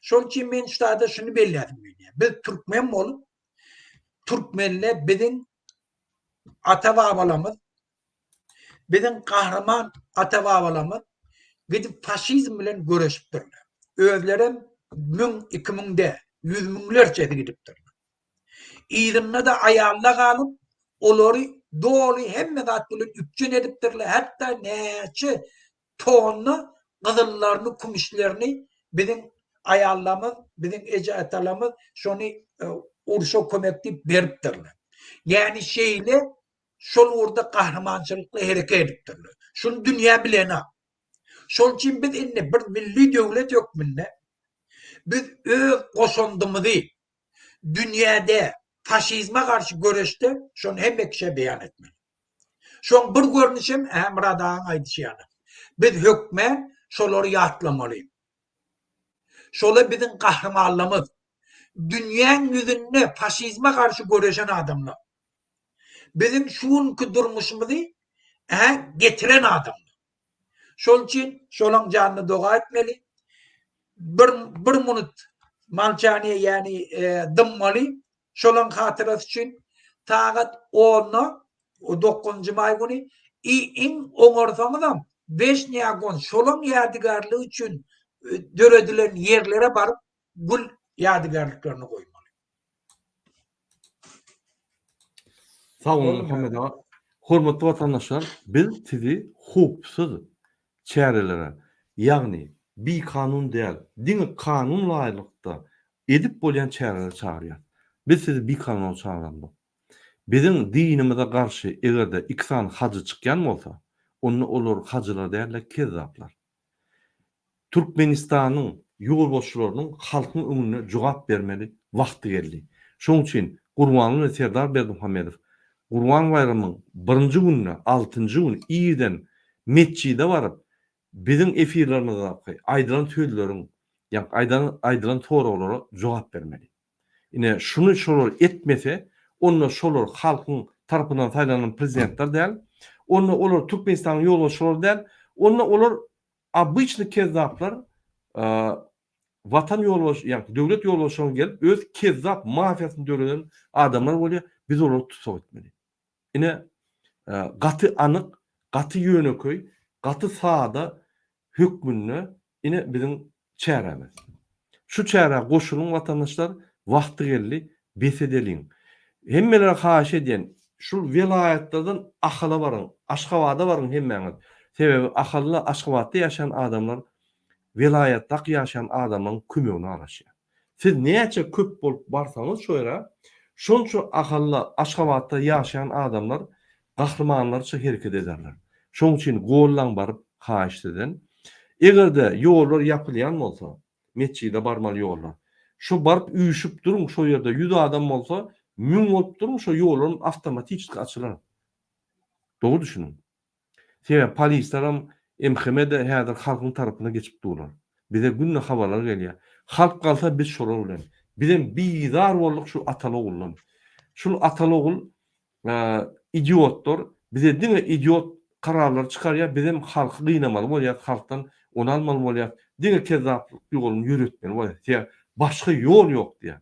Şonuň üçin men şu taýda şuny belläsim gelýär. Biz türkmen bolup, türkmenle biziň ata-babalarymyz, biziň gahryman ata-babalarymyz gidip faşizm bilen göreşipdirler. Özlerem müň, 2000 däl, ýüz müňlerçesi gidipdirler. Yzynda-da aýallar galyp, olary doly hemme zat bilen üpjün edipdirler, hatda näçe tonna gyzyllaryny, kümüşlerini biziň aýallarymyz, biziň eje-atalarymyz şony urşa kömek diýip beripdirler. Ýagny şeýle şol ugurda gahrymançylykly hereket edipdirler. Şuny dünýä bilenok. Şol üçin biz indi bir milli döwlet hökmünde biz öz goşandymyzy dünýäde faşizme garşy göreşde şony hemme kişä beýan etmeli. Şoň bir görnüşem hä Myrat agaň aýdyşy ýaly. Biz hökmän şolary ýatlamaly. Şola biziň gahrymanlarymyz. Dünýäň ýüzünde faşizme garşy göreşen adamlar. Biziň şu günki durmuşymyzy hä getiren adamlar. Şol üçin şolaň janyna doga etmeli. Bir bir minut molçaniýe ýagny dymmaly şolaň hatyrasy üçin sagat onda dokuzynjy maý güni i iň oňarsaňyzam Weşnýagon şolaň ýadygärligi üçin döredilen ýerlere baryp gül ýadygärliklerini goýmaly. Sag boluň Muhammet aga. Hormatly watandaşlar, biz sizi howpsuz çärelere, ýagny bikanun däl, diňe kanun laýyklykda edip bolýan çärelere çagyrýarys. Biz sizi bikanuna çagyramzok. Biziň dinimize garşy eger-de iki sany hajy çykýan bolsa, onda olar hajylar däl-de kezzaplar. Türkmenistanyň ýolbaşçylarynyň halkyň öňünde jogap bermeli wagty geldi. Şonuň üçin Gurbanguly we Serdar Berdimuhamedow Gurban baýramyň birinji gününe, altynjy gün irden metjide baryp, biziň efirlerimizdäki aýdylan sözleriň, ýagny aýdylan soraglara jogap bermeli. Ine, şuny şolar etmese, onda şolar halkyň tarapyndan saýlanan prezidentler däl, onda olar Türkmenistanyň ýolbaşçylary däl, onda olar obyçny kezzaplar, watan ýolbaşçy, ýagny döwlet ýolbaşçylygyna gelip öz kezzap mafiýasyny döreden adamlar bolýar, biz olary tussag etmeli. Ine, gaty anyk, gaty ýönekeý, gaty sada hökmünde ine biziň çärämiz. Şu çärä goşulyň watandaşlar, wagty geldi, bes edeliň. Hemmelere haýyş edýän, şul welaýatlardan Ahala baryň, Aşgabada baryň hemmäňiz. Sebäbi Ahalda, Aşgabatda ýaşaýan adamlar welaýatdaky ýaşaýan adamlaryň kömegine garaşýar. Siz näçe köp bolup barsaňyz şo ýere, şonça Ahalda, Aşgabatda ýaşaýan adamlar gahrymanlarça hereket ederler. Şoň üçin gollaň baryp haýyş sizden. Eger-de ýollar ýapylýan bolsa, metjide barmaly ýollar. Şo baryp üýşüp duruň şo ýerde ýüz adam bolsa, müň bolup duruň şo ýollaram awtomatiçki açylar. Dogry düşüniň. Sebäbi polislerem MHM-de häzir halkyň tarapyna geçip durlar. Bize günde habarlar gelýär. Halk galsa biz şolar bilen. Bizem bizar bolduk şu ataly-oguldan. Şul ataly-ogul idiotlar bize diňe idiot kararlary çykarýar bizem halky gynamaly bolýas halkdan ony almaly bolýas diňe kezzaplyk ýoluny ýöretmeli bolýas sebäbi başga ýol ýok diýýär.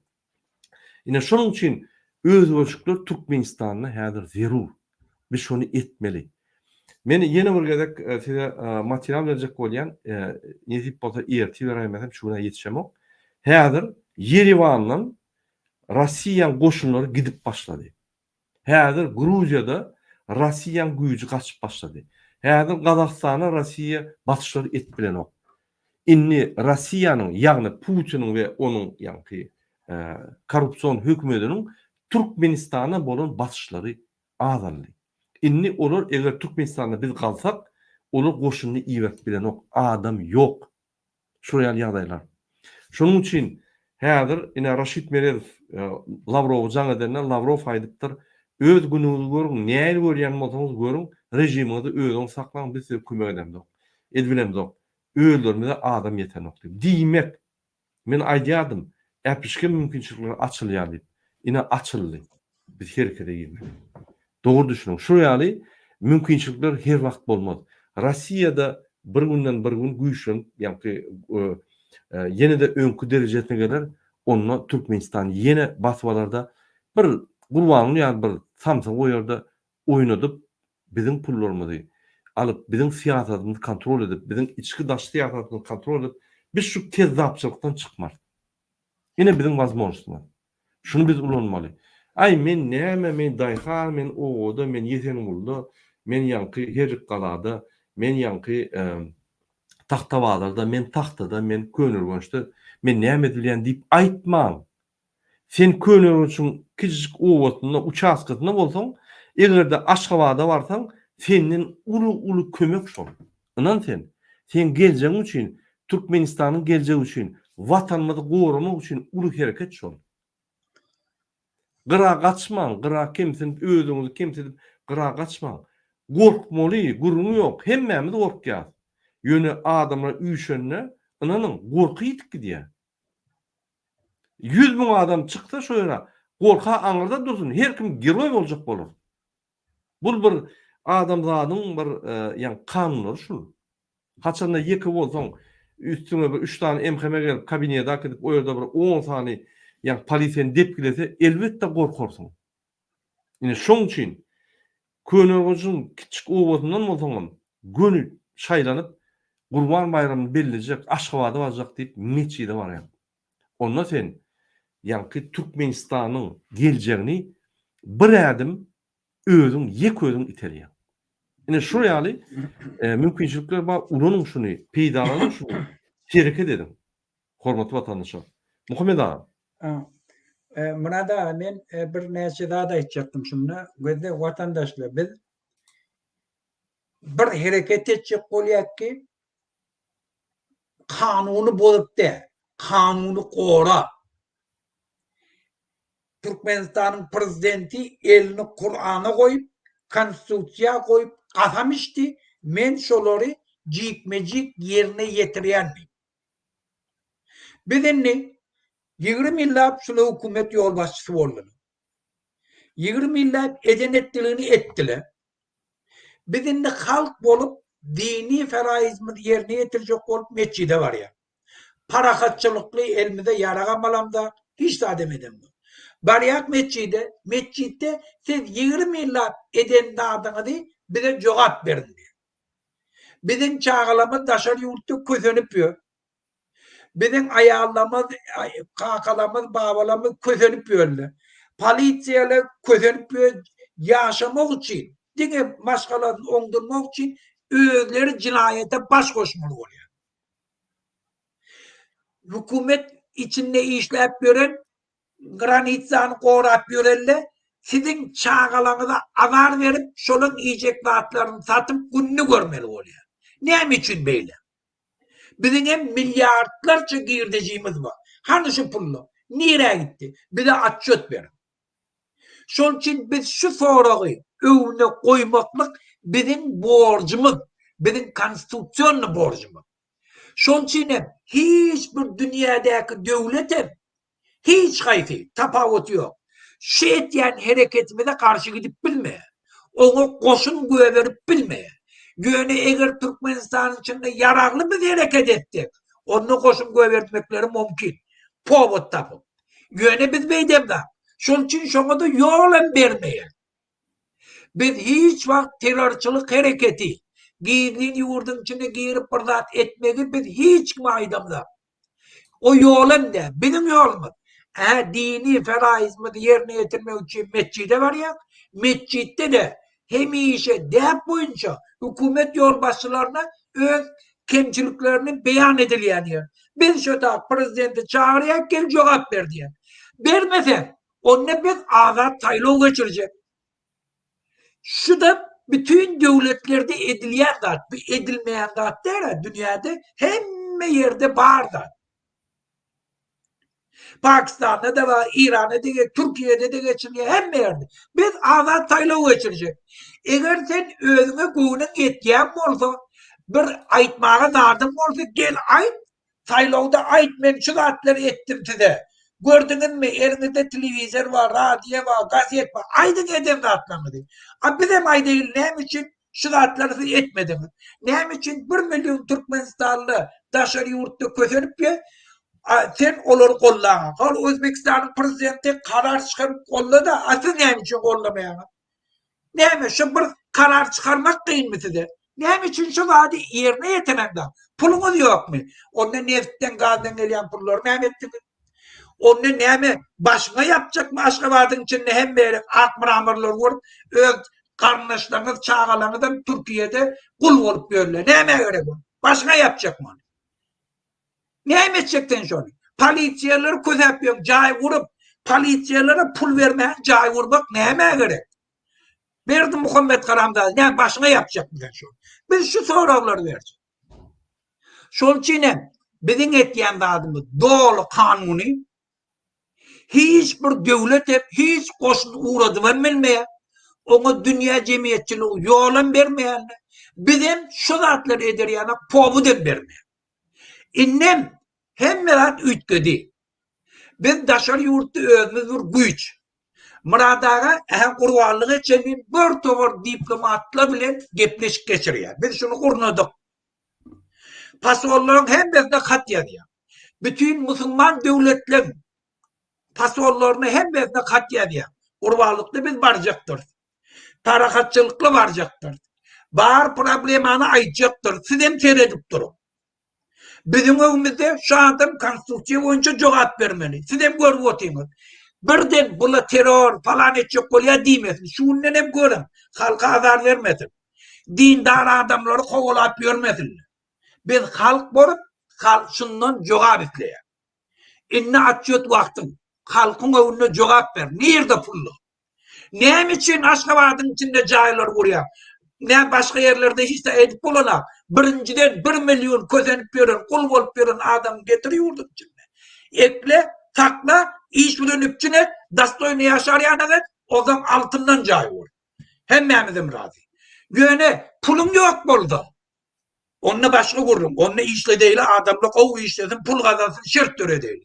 Ine şonuň üçin özgerişikler Türkmenistanda häzir zerur. Biz şony etmeli. Men ýene bir gezek size material berjek bolýan, nesip bolsa ertir beräýmesem şu gün-ä ýetişemok. Häzir Ýerewandan Rossiýanyň goşunlary gidip başlady. Häzir Gruziýada. Rossiýaň güýji gaçyp başlady. Häzir Gazagystana Rossiýa basyşlar edip bilenok. Indi Rossiýanyň, ýagny Putiniň we onuň ýaňky korrupsion hökümediniň Türkmenistana bolan basyşlary azaldy. Indi olar eger Türkmenistanda biz galsak, olar goşunyny iberip bilenok, adam ýok. Şular ýaly ýagdaýlar. Şonuň üçin häzir ine Raşid Meredow Lawrowa jaň edende Lawrow aýdypdyr, öz günüňizi görüň, nähili görýän bolsaňyz görüň, režimiňizi özüňiz saklaň, biz size kömek edemzok, edibilemzok. Özlerimize adam ýetenok diýip. Diýmek, Men aýdýardym, äpişge mümkinçilikler açylýar diýip. Ine, açyldy. Biz herekete girmeli. Dogry düşüniň. Şular ýaly mümkinçilikler her wagt bolmaz. Rossiýa-da bir günden bir gün güýçlenip, ýaňky ýene-de öňki derejesine geler, onda Türkmenistan ýene basyp alar-da, bir Gurbanguly ýaly bir samsygy goýar-da, oýnadyp, biziň pullarymyzy alyp, biziň syýasatymyzy kontrol edip, biziň içki-daşky syýasatymyzy kontrol edip, biz şu kezzapçylykdan çykmarys. Ine biziň wazmožnostymyz. Şuny biz ulanmaly. Aý, men näme, men daýhan, men obada, men Ýesengulda, men ýaňky Herrikgalada, men ýaňky Tagtabazarda, men Tagtada, men Köneürgençde, men näme edilýän diýip aýtmaň. Sen Köneürgenjiň kiçijik obasynda, uçastkasynda bolsaň, eger-de Aşgabada barsaň, senden uly-uly kömek şol. Ynan sen. Seň geljegiň üçin, Türkmenistanyň geljegi üçin, Watanymyzy goramak üçin uly hereket şol. Gyra gaçmaň, gyra kemsinip, özüňizi kemsidip gyra gaçmaň. Gorkmaly, gürrüňi ýok, hemmämiz gorkýas. Ýöne adamlar üýşende, ynanyň, gorky ýitip gidýär. 100 müň adam çyksa şo ýere, gorka aňyrda dursun, her kim geroý boljak bolar. Bul bir adamzadyň bir ýa kanunlary şul. Haçanda ýeke bolsaň, üstüňe bir üç sany MHM gelip kabinete äkidip o ýerde bir on sany ýa polis seni depgilese, elbetde gorkarsyň. Ine şoň üçin Köneürgenjiň kiçjik obasyndan bolsaňam göni şaýlanyp Gurban baýramyny bellejek, Aşgabada barjak diýip metjide barýaň. Onda sen ýaňky Türkmenistanyň geljegini bir ädim özüň ýeke özüň iterýäň. Ine şul ýaly mümkinçilikler bar, ulanyň şuny, peýdalanyň şuny, hereket ediň. Hormatly watandaşlar. Muhammet aga. Myrat aga men birnäçe zat aýtjakdym şunda. Gözde watandaşlar biz bir hereket etjek bolýak ki kanuny bozup däl, kanuny gorap. Türkmenistanyň prezidenti elini Kurana goýup, konstitusiýa goýup kasam içdi, men şolary jikme-jik ýerine ýetirýän diýip. Biz indi 20 ýyllap şul hökümet ýolbaşçysy boldular. 20 ýyllap eden etdiligini etdiler. Biz indi halk bolup dini feraizimizi ýerine ýetirjek bolup metjide barýar. Parahatçylykly elimize ýaragam alamzok, hiç zadam edemzok. Barýak metjide, metjitde siz 20 ýyllap eden zadyňyzy bize jogap beriň diýýär. Biziň çagalarymyz daşary ýurtda kösenip ýör. Biziň aýallarymyz, kakalarymyz, babalarymyz kösenip ýörler. Polisiýalar kösenip ýör, ýaşamak üçin, diňe maşgalasyny oňdurmak üçin özleri jenaýata baş goşmaly bolýar. Hökümet içinde işläp ýören Granitsany gorap ýörenle siziň çagalaňyza azar berip şolaň iýjek zatlaryny satyp gününi görmeli bolýar. Näme üçin beýle? Biziň hem milliardlarça girdejimiz bar. Hany şu pullar? Nirä gitdi? Bize otçet beriň. Şol üçin biz şu soragy öňüne goýmaklyk biziň borjumyz, biziň konstitusionny borjumyz. Şol üçin hem hiç bir dünýädäki döwlet hem Hiç haýsy, tapawuty ýok. Şu etýän hereketimize garşy gidip bilmeýär. Oňa goşun göberip bilmeýär. Ýöne eger Türkmenistanyň içinde ýaragly biz hereket etsek, onda goşun göbertmekleri mümkin. Powod tapyp. Ýöne biz beýdemzok. Şonuň üçin şoňa-da ýol hem bermeýär. Biz hiç wagt terrorçylyk hereketi, gizlin ýurduň içine girip bir zat etmegi biz hiç kime aýdamzok. O ýol hem däl, biziň ýolumyz. Ä dini feraizimizi ýerine ýetirmek üçin metjide barýas. Metjitde-de Hemişe däp boýunça hökümet ýolbaşçylaryna öz kemçiliklerini beýan edilýän ýer. Biz şo tak prezidenti çagyrýak gel jogap ber diýýär. Bermese onda biz azat saýlaw geçirjek. Şu-da bütin döwletlerde edilýän zat. Bu edilmeýän zat däl-ä, dünýäde hemme ýerde bar zat. Pakistanda-da bar, Iranda-da, Türkiýede-de geçirilýär, hemme ýerde. Biz azat saýlaw geçirjek. Eger sen özüňe göwnüň ýetýän bolsa, bir aýtmaga zadyň bolsa, gel aýt, Saýlawda aýt men şu zatlary etdim size. Gördüňizmi eliňizde telewizor bar, radio bar, gazet bar. Aýdyň eden zatlaryňyzy. A bizem aýdaýyl näme üçin şu zatlary siz etmediňiz. Näme üçin bir million türkmenistanly daşary ýurtda kösenip ýör, a sen olary gollaňok. Hol Özbekistanyň prezidenti karar çykaryp gollady, a siz näme üçin gollamaýaňyz? Näme şu bir karar çykarmak kynmy size? Näme üçin şu zady ýerine ýetireňzok? Puluňyz ýokmy? Onda nebitden, gazdan gelýän pullary näme etdiňiz? Onda näme başyňa ýapjakmy Aşgabadyň içinde hemme ýere ak mramorlar gurup, öz garyndaşlaryňyz, çagalaryňyzam Türkiýede gul bolup ýörler. Nämä gerek ol? Başyňa ýapjakmy ony? Näme etjek sen şony? Polisiýalary kösäp ýöň, jaý gurup, polisiýalara pul bermän jaý gurmak nämä gerek? Berdimuhamet haramzada, näme başyňa ýapjakmy sen şony? Biz şu soraglary berjek. Şol üçin hem biziň etýän zadymyz doly kanuny, Hiç bir döwlet hem hiç goşun ugradybam bilmeýär. Oňa dünýä jemgyýetçiligi ýolam bermeýärler. Bizem şu zatlary eder ýaly powod hem bermeýär. Indem hemme zat üýtgedi. Biz daşary ýurtda özümiz bir güýç. Myrat aga ähä gurbanlyga çenli bir towar diplomatlar bilen gepleşik geçirýär. Biz şuny gurnadyk. Posollaryň hemmesine hat ýazýar. Bütin musulman döwletleň posollaryna hemmesine hat ýazýar. Gurbanlykda biz barjakdyrys. Parahatçylykly barjakdyrys. Bar problemany aýtjakdyrys. Sizem seredip duruň. Biziň öňümizde şu adam konstitusiýa boýunça jogap bermeli. Sizem görüp otyňyz. Birden bula terror falan etjek bolýar diýmesin. Şu günden hem görüň. Halka azar bermesin. Dindar adamlary kowalap ýörmesinler. Biz halk bolup halk şundan jogap isleýär. Indi atçýot wagtyň. Halkyň öňünde jogap ber. Nirde pullar? Näme üçin Aşgabadyň içinde jaýlar gurýaň? Nä başga ýerlerde hiç zat edip bolanak. Birinjiden bir million kösenip ýören, gul bolup ýören adamy getir ýurduň içinde. Ekle, sakla, iş bilen üpjün et, dostoýny ýaşar ýanak et, onsoň altyndan jaý gur. Hemmämizem razy. Ýöne puluň ýok bolsa, onda başga gürrüň. Onda işledeýli, adamlar gowy işlesin, pul gazansyn, şert döredeýli.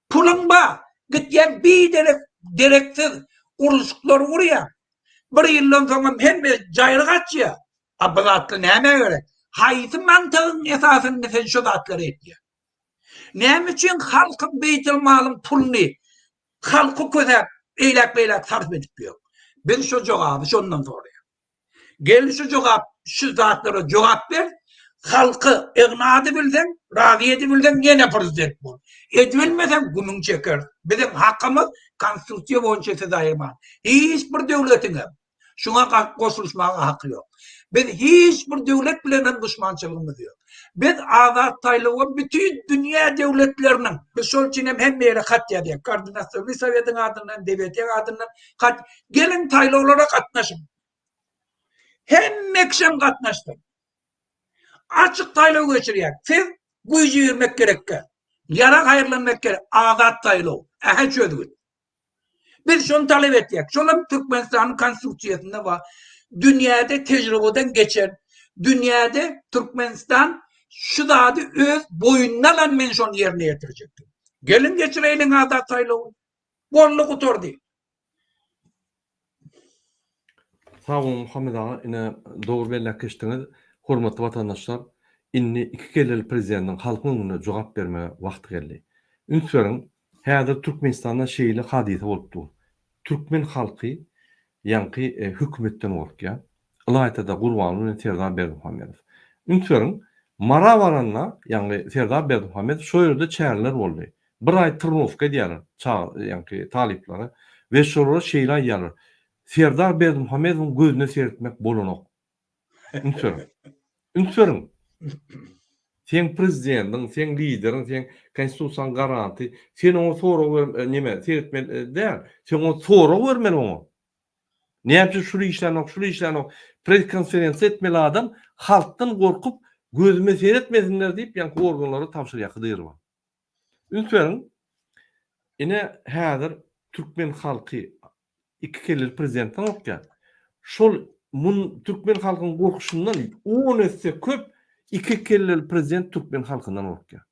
Puluň bar, gitýäň biderek, dereksiz gurluşyklary gurýaň. Bir ýyldan soňam hemme jaýryk açýar. A bu zatlar nämä gerek? Haýsy mantygyň esasynda sen şu zatlary etýäň? Näme üçin halkyň beýtilmalyň puluny halky kösäp eýläk-beýläk sarp edip ýör? Biz şu jogaby şondan soraýarys. Gel şu jogap şu zatlara jogap ber. Halky igna edibilseň, razy edibilseň ýene prezident bol. Edibilmeseň gümüň çekeris. Biziň hakymyz konstitusiýa boýunça sizi aýyrman. Hiç bir döwletiň hem Şuňa goşulyşmaga haky ýok. Biz hiç bir döwlet bilen hem duşmançylygymyz ýok. Biz azat saýlawa bütin dünýä döwletleriniň, biz şol üçin hem hemme ýere hat ýazýas, Koordinasionnyý sowetiň adyndan, DBT adyndan hat, geliň saýlawlara gatnaşyň. Hemme kişem gatnaşsyn. Açyk saýlaw geçirýäs. Siz güýji girmek gerekkä. Ýarag haýyrlanmak gerek. Azat saýlaw. Ähä çözgüt. Biz şony talap etýäs. Şolam Türkmenistanyň Konstitusiýasynda bar. Dünýäde tejribeden geçen, dünýäde Türkmenistan şu zady öz boýnuna alan men şony ýerine ýetirjek diýip. Geliň geçireýliň azat saýlawy. Boldy gutardy. Sag boluň Muhammet aga ine dogry belläp geçdiňiz. Hormatly watandaşlar indi iki kelleli prezidentiň halkyň öňünde jogap bermege wagty geldi. Üns beriň Häzir Türkmenistanda şeýle hadysa bolup dur. Türkmen halky ýaňky hökümetden gorkýar. Ylaýta-da Gurbanguly bilen Serdar Berdimuhamedow. Üns beriň, Mara baranda ýaňky Serdar Berdimuhamedow şo ýerde çäreler boldy. Bir aý trnowka edýärler çaga ýaňky talyplara we şolara şeýle aýdýarlar. Serdar Berdimuhamedowyň gözüne seretmek bolanok. Üns beriň. Üns beriň. Seň prezidentiň, seň lideriň, seň konstitusiýaň garanty. Sen oňa sorag ber, neme, seretmeli däl. Sen oňa sorag bermeli oňa. Näme üçin şul işlänok, şul işlänok. Press-konferensiýa etmeli adam halkdan gorkup, gözüme seretmesinler diýip, ýaňky organlara tabşyrýar Hydyrowa. Üns beriň. Ine, häzir türkmen halky iki kelleli prezidentden gorkýar. Şol mun türkmen halkynyň gorkuşyndan on esse köp iki kelleli prezident türkmen halkyndan gorkýar.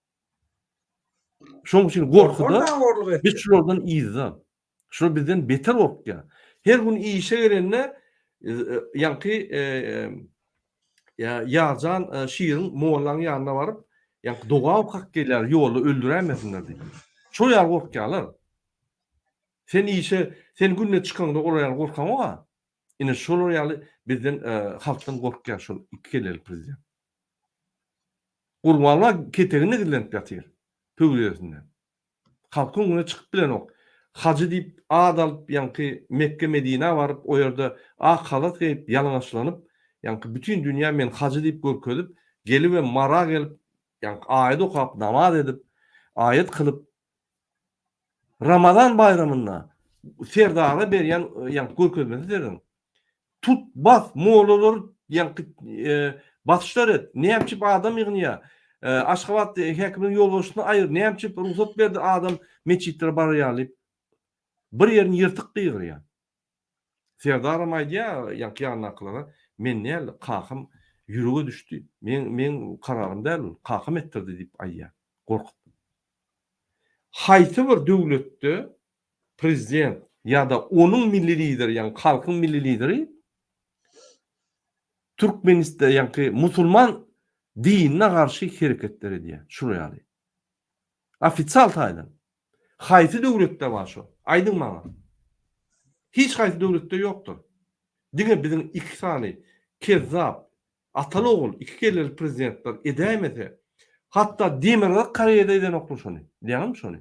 Şonuň üçin gorkuda biz şulardan yzda. Şular bizden beter gorkýar. Her gün işe gelende ýaňky Ýarjan şiriň mollaň ýanyna baryp, ýaňky doga okap gelýär, ýolda öldüräýmesinler diýip. Şol ýaly gorkýarlar. Sen işe, sen günde çykaňda olar ýaly gorkaňok-a. Ine şolar ýaly bizden halkdan gorkýar şol iki kelleli prezident. Gurbanlar keteginde gizlenip ýatyr. Pöwrizesinde. Halkyň öňüne çykyp bilenok. Hajy diýip ad alyp ýaňky Mekge Medinä baryp o ýerde ak halat geýip ýalaňaçlanyp ýaňky bütin dünýä men hajy diýip görkezip gelibem Mara gelip ýaňky aýat okap namaz edip aýat kylyp Ramazan baýramynda Serdara berýän ýaňky görkezmesi serediň. Tut, bas, mollalary ýaňky basyşlar et. Nämçip adam ýygnaýar? Aşgabat häkiminiň ýolbaşçysyny aýyr. Nämçip rugsat berdi adam metjitlere barar ýaly diýip, bir ýerini ýyrtyk gygyrýar. Serdaram aýdýar ýaňky ýanyndakylara, men däl, kakam ýürege düşdi. Meň meň kararym däl ol, kakam etdirdi diýip aýdýar, gorkup. Haýsy bir döwletde prezident ýa-da onuň milli lideri, ýagny halkyň milli lideri Türkmenistda, ýagny musulman dinine garşy hereketler edýär. Şular ýaly. Ofisial taýdan. Haýsy döwletde bar şo? Aýdyň maňa. Hiç haýsy döwletde ýokdur. Diňe biziň iki sany kezzap, ataly-ogul, iki kelleli prezidentler edäýmese, hatda Demirgazyk Koreýada edenoklar şony. Bilýäňizmi şony?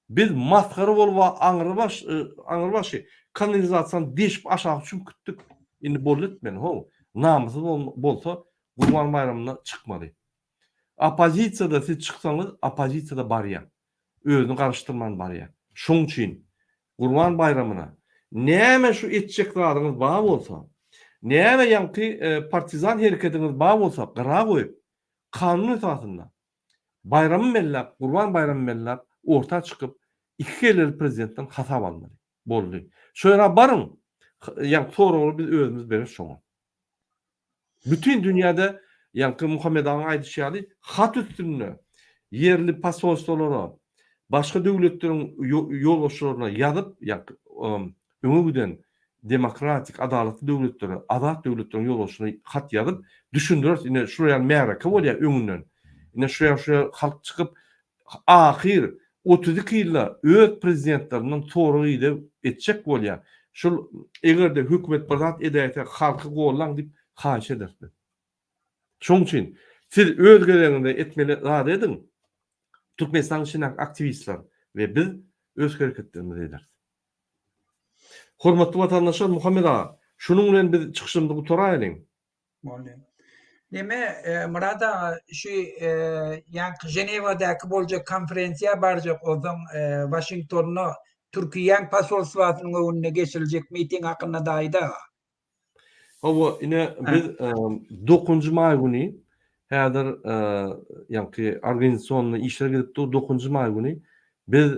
Biz masgara bolup aňrybaş aňrybaşy kanalizasiýany deşip aşak çümüp gitdik. Indi boldy etmeli how. Namyssyz bolsa Gurban baýramynda çykmaly. Oppozisiýada siz çyksaňyz oppozisiýada barýa. Özüni garyşdyrman barýa. Şoň üçin Gurban baýramyna näme şu etjek zadyňyz bar bolsa, näme ýaňky partizan herekediňiz bar bolsa gyra goýup kanun esasynda Baýramy belläp, Gurban baýramy belläp, orta çykyp, iki kelleli prezidentden hasap almaly. Boldy. Şo ýere baryň, ýaňky soraglary biz özümiz bereris şoňa. Bütin dünýäde ýaňky Muhammet agaň aýdyşy ýaly hat üstünde ýerli posolstwolara, başga döwletleriň ýolbaşçylaryna ýazyp, ýaňky öňe giden demokratik, adalatly döwletlere, azat döwletleriň ýolbaşçysyna hat ýazyp, düşündireris, ine, şular ýaly märeke bolýar öňünden. Ine, şu ýaly, şu ýaly halk çykyp, ahyr 32 ýylda öz prezidentlerinden sorag-ideg etjek bolýar. Şul, eger-de hökümet bir zat edäýse, halky gollaň diýip haýyş ederis biz. Şonuň üçin siz öz gezegiňizde etmeli zady ediň. Türkmenistanyň içindäki aktiwistler we biz öz hereketlerimizi ederis. Hormatly watandaşlar Muhammet aga, şunuň bilen biz çykyşymyzy gutaraýlyň. Boldy. Neme, Myrat aga, şu ýaňky Ženewadaky boljak konferensiýa barjak, onsoň Waşingtonda Türkiýäň posolstwasynyň öňünde geçiriljek miting hakynda-da aýt aga. Hawa, ine biz dokuzynjy maý güni häzir ýaňky organizasionnyý işler gidip dur, dokuzynjy maý güni biz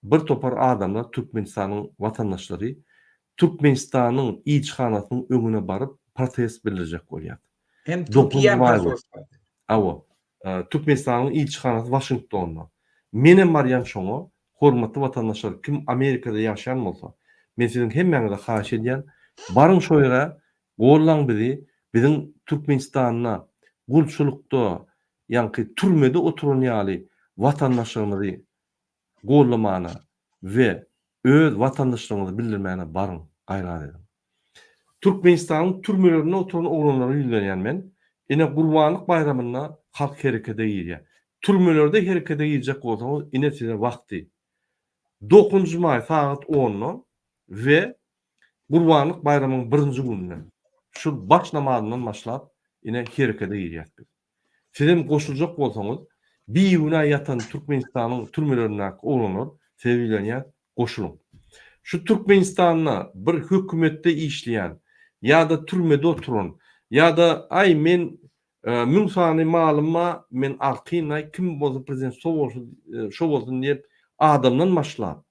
Bir topar adamlar Türkmenistanyň watandaşlary Türkmenistanyň ilçihanasynyň öňüne baryp protest bildirjek bolýar. Hem Türkiýäň posolstwasy. Hawa. Türkmenistanyň ilçihanasy Waşingtonda. Menem barýan şoňa. Hormatly watandaşlar kim Amerikada ýaşaýan bolsa, men siziň hemmäňize haýyş edýän, baryň şo ýere, gollaň bizi, biziň Türkmenistanda gulçulykda, ýaňky türmede oturan ýaly watandaşlarymyzy gollamana we öz watandaşlygyňyzy bildirmäne baryň, gaýrat ediň. Türkmenistanyň türmelerinde oturan oglanlara ýüzlenýän men, ine Gurbanlyk baýramynda halk herekede girýär. Türmelerde herekede girjek bolsaňyz ine size wagty. Dokuzynjy maý sagat onda. we Gurbanlyk baýramyň birinji gününden, şu baş namazyndan başlap, ine herekete girýäs biz. Sizem goşuljak bolsaňyz, bigünä ýatan Türkmenistanyň türmelerindäki oglanlar size ýüzlenýäs, goşulyň. Şu Türkmenistanda bir hökümetde işleýän ýa-da türmede oturan ýa-da aý men müň sany malym bar, men artyn aý kim bolsa prezident şo bolsun şo bolsun diýen adamdan başlap,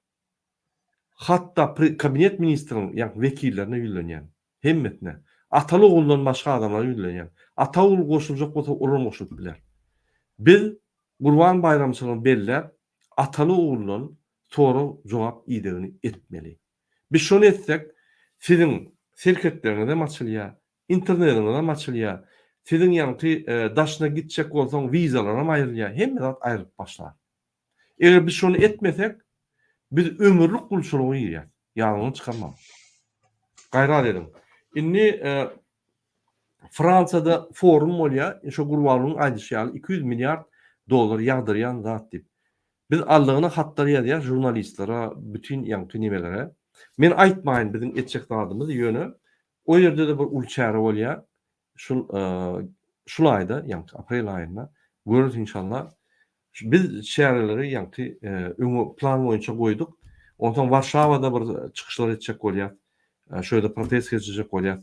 hatda kabinet ministriň ýagny wekillerine ýüzlenýän. Hemmesine. Ataly oguldan başga adamlara ýüzlenýän. Ata ogul goşuljak bolsa olam goşulyp biler. Biz Gurban baýramçylygyny belläp ataly oguldan sorag jogap idegini etmeli. Biz şony etsek siziň serhetleriňizem açylýar, internetiňizem açylýar, siziň ýaňky daşyna gitjek bolsaň wizalaram aýrylýar, hemme zat aýrylyp başlar. Eger biz şony etmesek, biz ömürlik gulçulyga girýäs. Ýadyňdan çykarmaň. Gaýrat ediň. Indi Fransiýada forum bolýar. Şo Gurbangulyň aýdyşy ýaly 200 milliard dollar ýagdyrýan zat diýip. Biz aldygyna hatlar ýazýas žurnalistlere, bütin ýaňky nimelere. Men aýtmaýyn biziň etjek zadymyzy, ýöne o ýerde-de bir uly çäre bolýar. Şul şul aýda, ýaňky aprel aýynda göreris inşallah. Biz çäreleri ýaňky öňe plan boýunça goýduk. Onsoň Warşawada bir çykyşlar etjek bolýas. Şo ýerde protest geçirjek bolýas.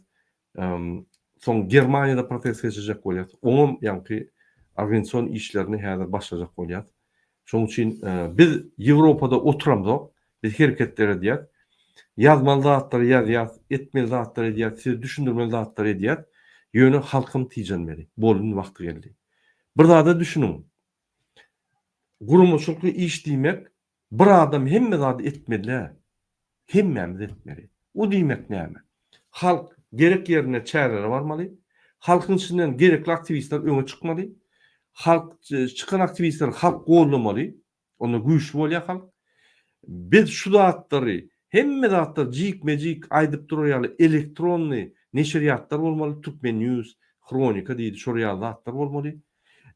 Soň Germaniýada protest geçirjek bolýas. Oňam ýaňky organizasion işlerini häzir başlajak bolýas. Şonuň üçin biz Ýewropada oturamzok, biz hereketler edýäs. Ýazmaly zatlary ýazýas, etmeli zatlary edýäs, size düşündirmeli zatlary edýäs. Ýöne halkam tijenmeli. Boldy indi wagty geldi. Bir zada düşüniň. Guramaçylykly iş diýmek bir adam hemme zady etmeli däl. Hemmämiz etmeli. O diýmek näme? Halk gerek ýerinde çärelere barmaly. Halkyň içinden gerekli aktiwistler öňe çykmaly. Halk çykan aktiwistleri halk goldamaly. Onda güýçli bolýar halk. Biz şu zatlary, hemme zatlary jikme-jik aýdyp durar ýaly elektronny neşirýatlar bolmaly, Türkmen News, Hronika diýdi, şol ýaly zatlar bolmaly.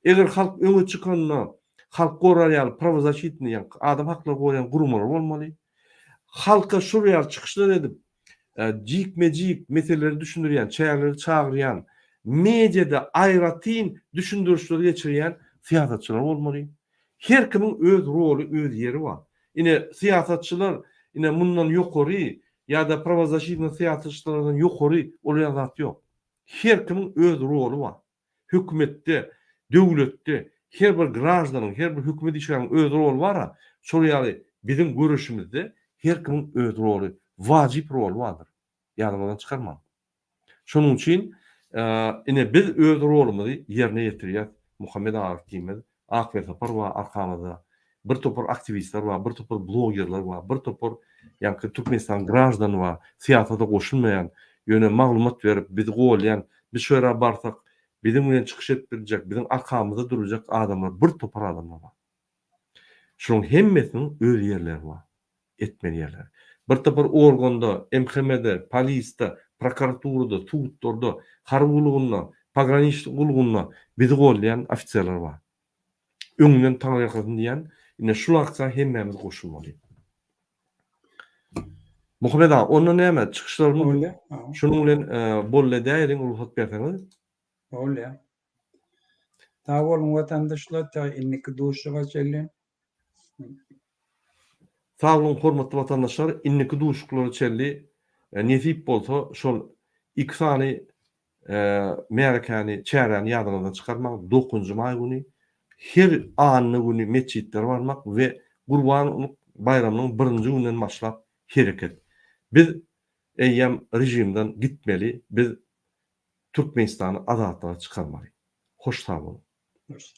Eger halk öňe çykanda halk gorar ýaly prawozasitnyý, ýagny adam haklary goraýan guramalar bolmaly. Halka şol ýaly çykyşlar edip, jikme-jik meseleleri düşündirýän, çäreleri çagyrýan, mediada aýratyn düşündirişleri geçirýän syýasatçylar bolmaly. Her kimiň öz roly, öz ýeri bar. Ine, syýasatçylar, ine, mundan ýokary ýa-da prawozasitnyý syýasatçylardan ýokary ol ýaly zat ýok. Her kimiň öz roly bar. Hökümetde, döwletde her bir graždanyň, her bir hökümet işgäriniň öz roly bar-a, şol ýaly biziň göreşimizde her kimiň öz roly, wajyp roly bardyr. Ýadyňyzdan çykarmaň. Şonuň üçin, ine, biz öz rolumyzy ýerine ýetirýäs, Muhammet aga ikimiz, Ak Welsapar bar arkamyzda, bir topar aktiwistler bar, bir topar blogerler bar, bir topar ýaňky Türkmenistanyň graždany bar, syýasata goşulmaýan, ýöne maglumat berip, bizi golýan, biz şo ýere barsak, biziň bilen çykyş edip biljek, biziň arkamyzda durjak adamlar, bir topar adamlar bar. Şularyň hemmesiniň öz ýerleri bar, etmeli ýerleri. Bir topar organda, MHM-de, polisde, prokuraturada, sudlarda, harby gullugynda, pograniçnik gullugynda bizi goldaýan ofiserler bar. Öňünden taňryýalkasyn diýýän, ine şul aksiýa hemmämiz goşulmaly. Muhammet aga, onda näme, çykyşlarymyz Bolýar. şunuň bilen boldy edäýeliň, rugsat berseňiz. Bolýar. Sag boluň watandaşlar, ta indiki duşuşyga çenli. Sag boluň hormatly watandaşlar, indiki duşuşyklara çenli nesip bolsa şol iki sany märekäni, çäräni ýadyňyzdan çykarmaň, dokuzynjy maý güni her anna güni metjitlere barmak we Gurbanlyk baýramynyň birinji günden başlap hereket. Biz eýýäm režimden gitmeli, biz Türkmenistany azatlyga çykarmaly. Hoş sag boluň. Hoş.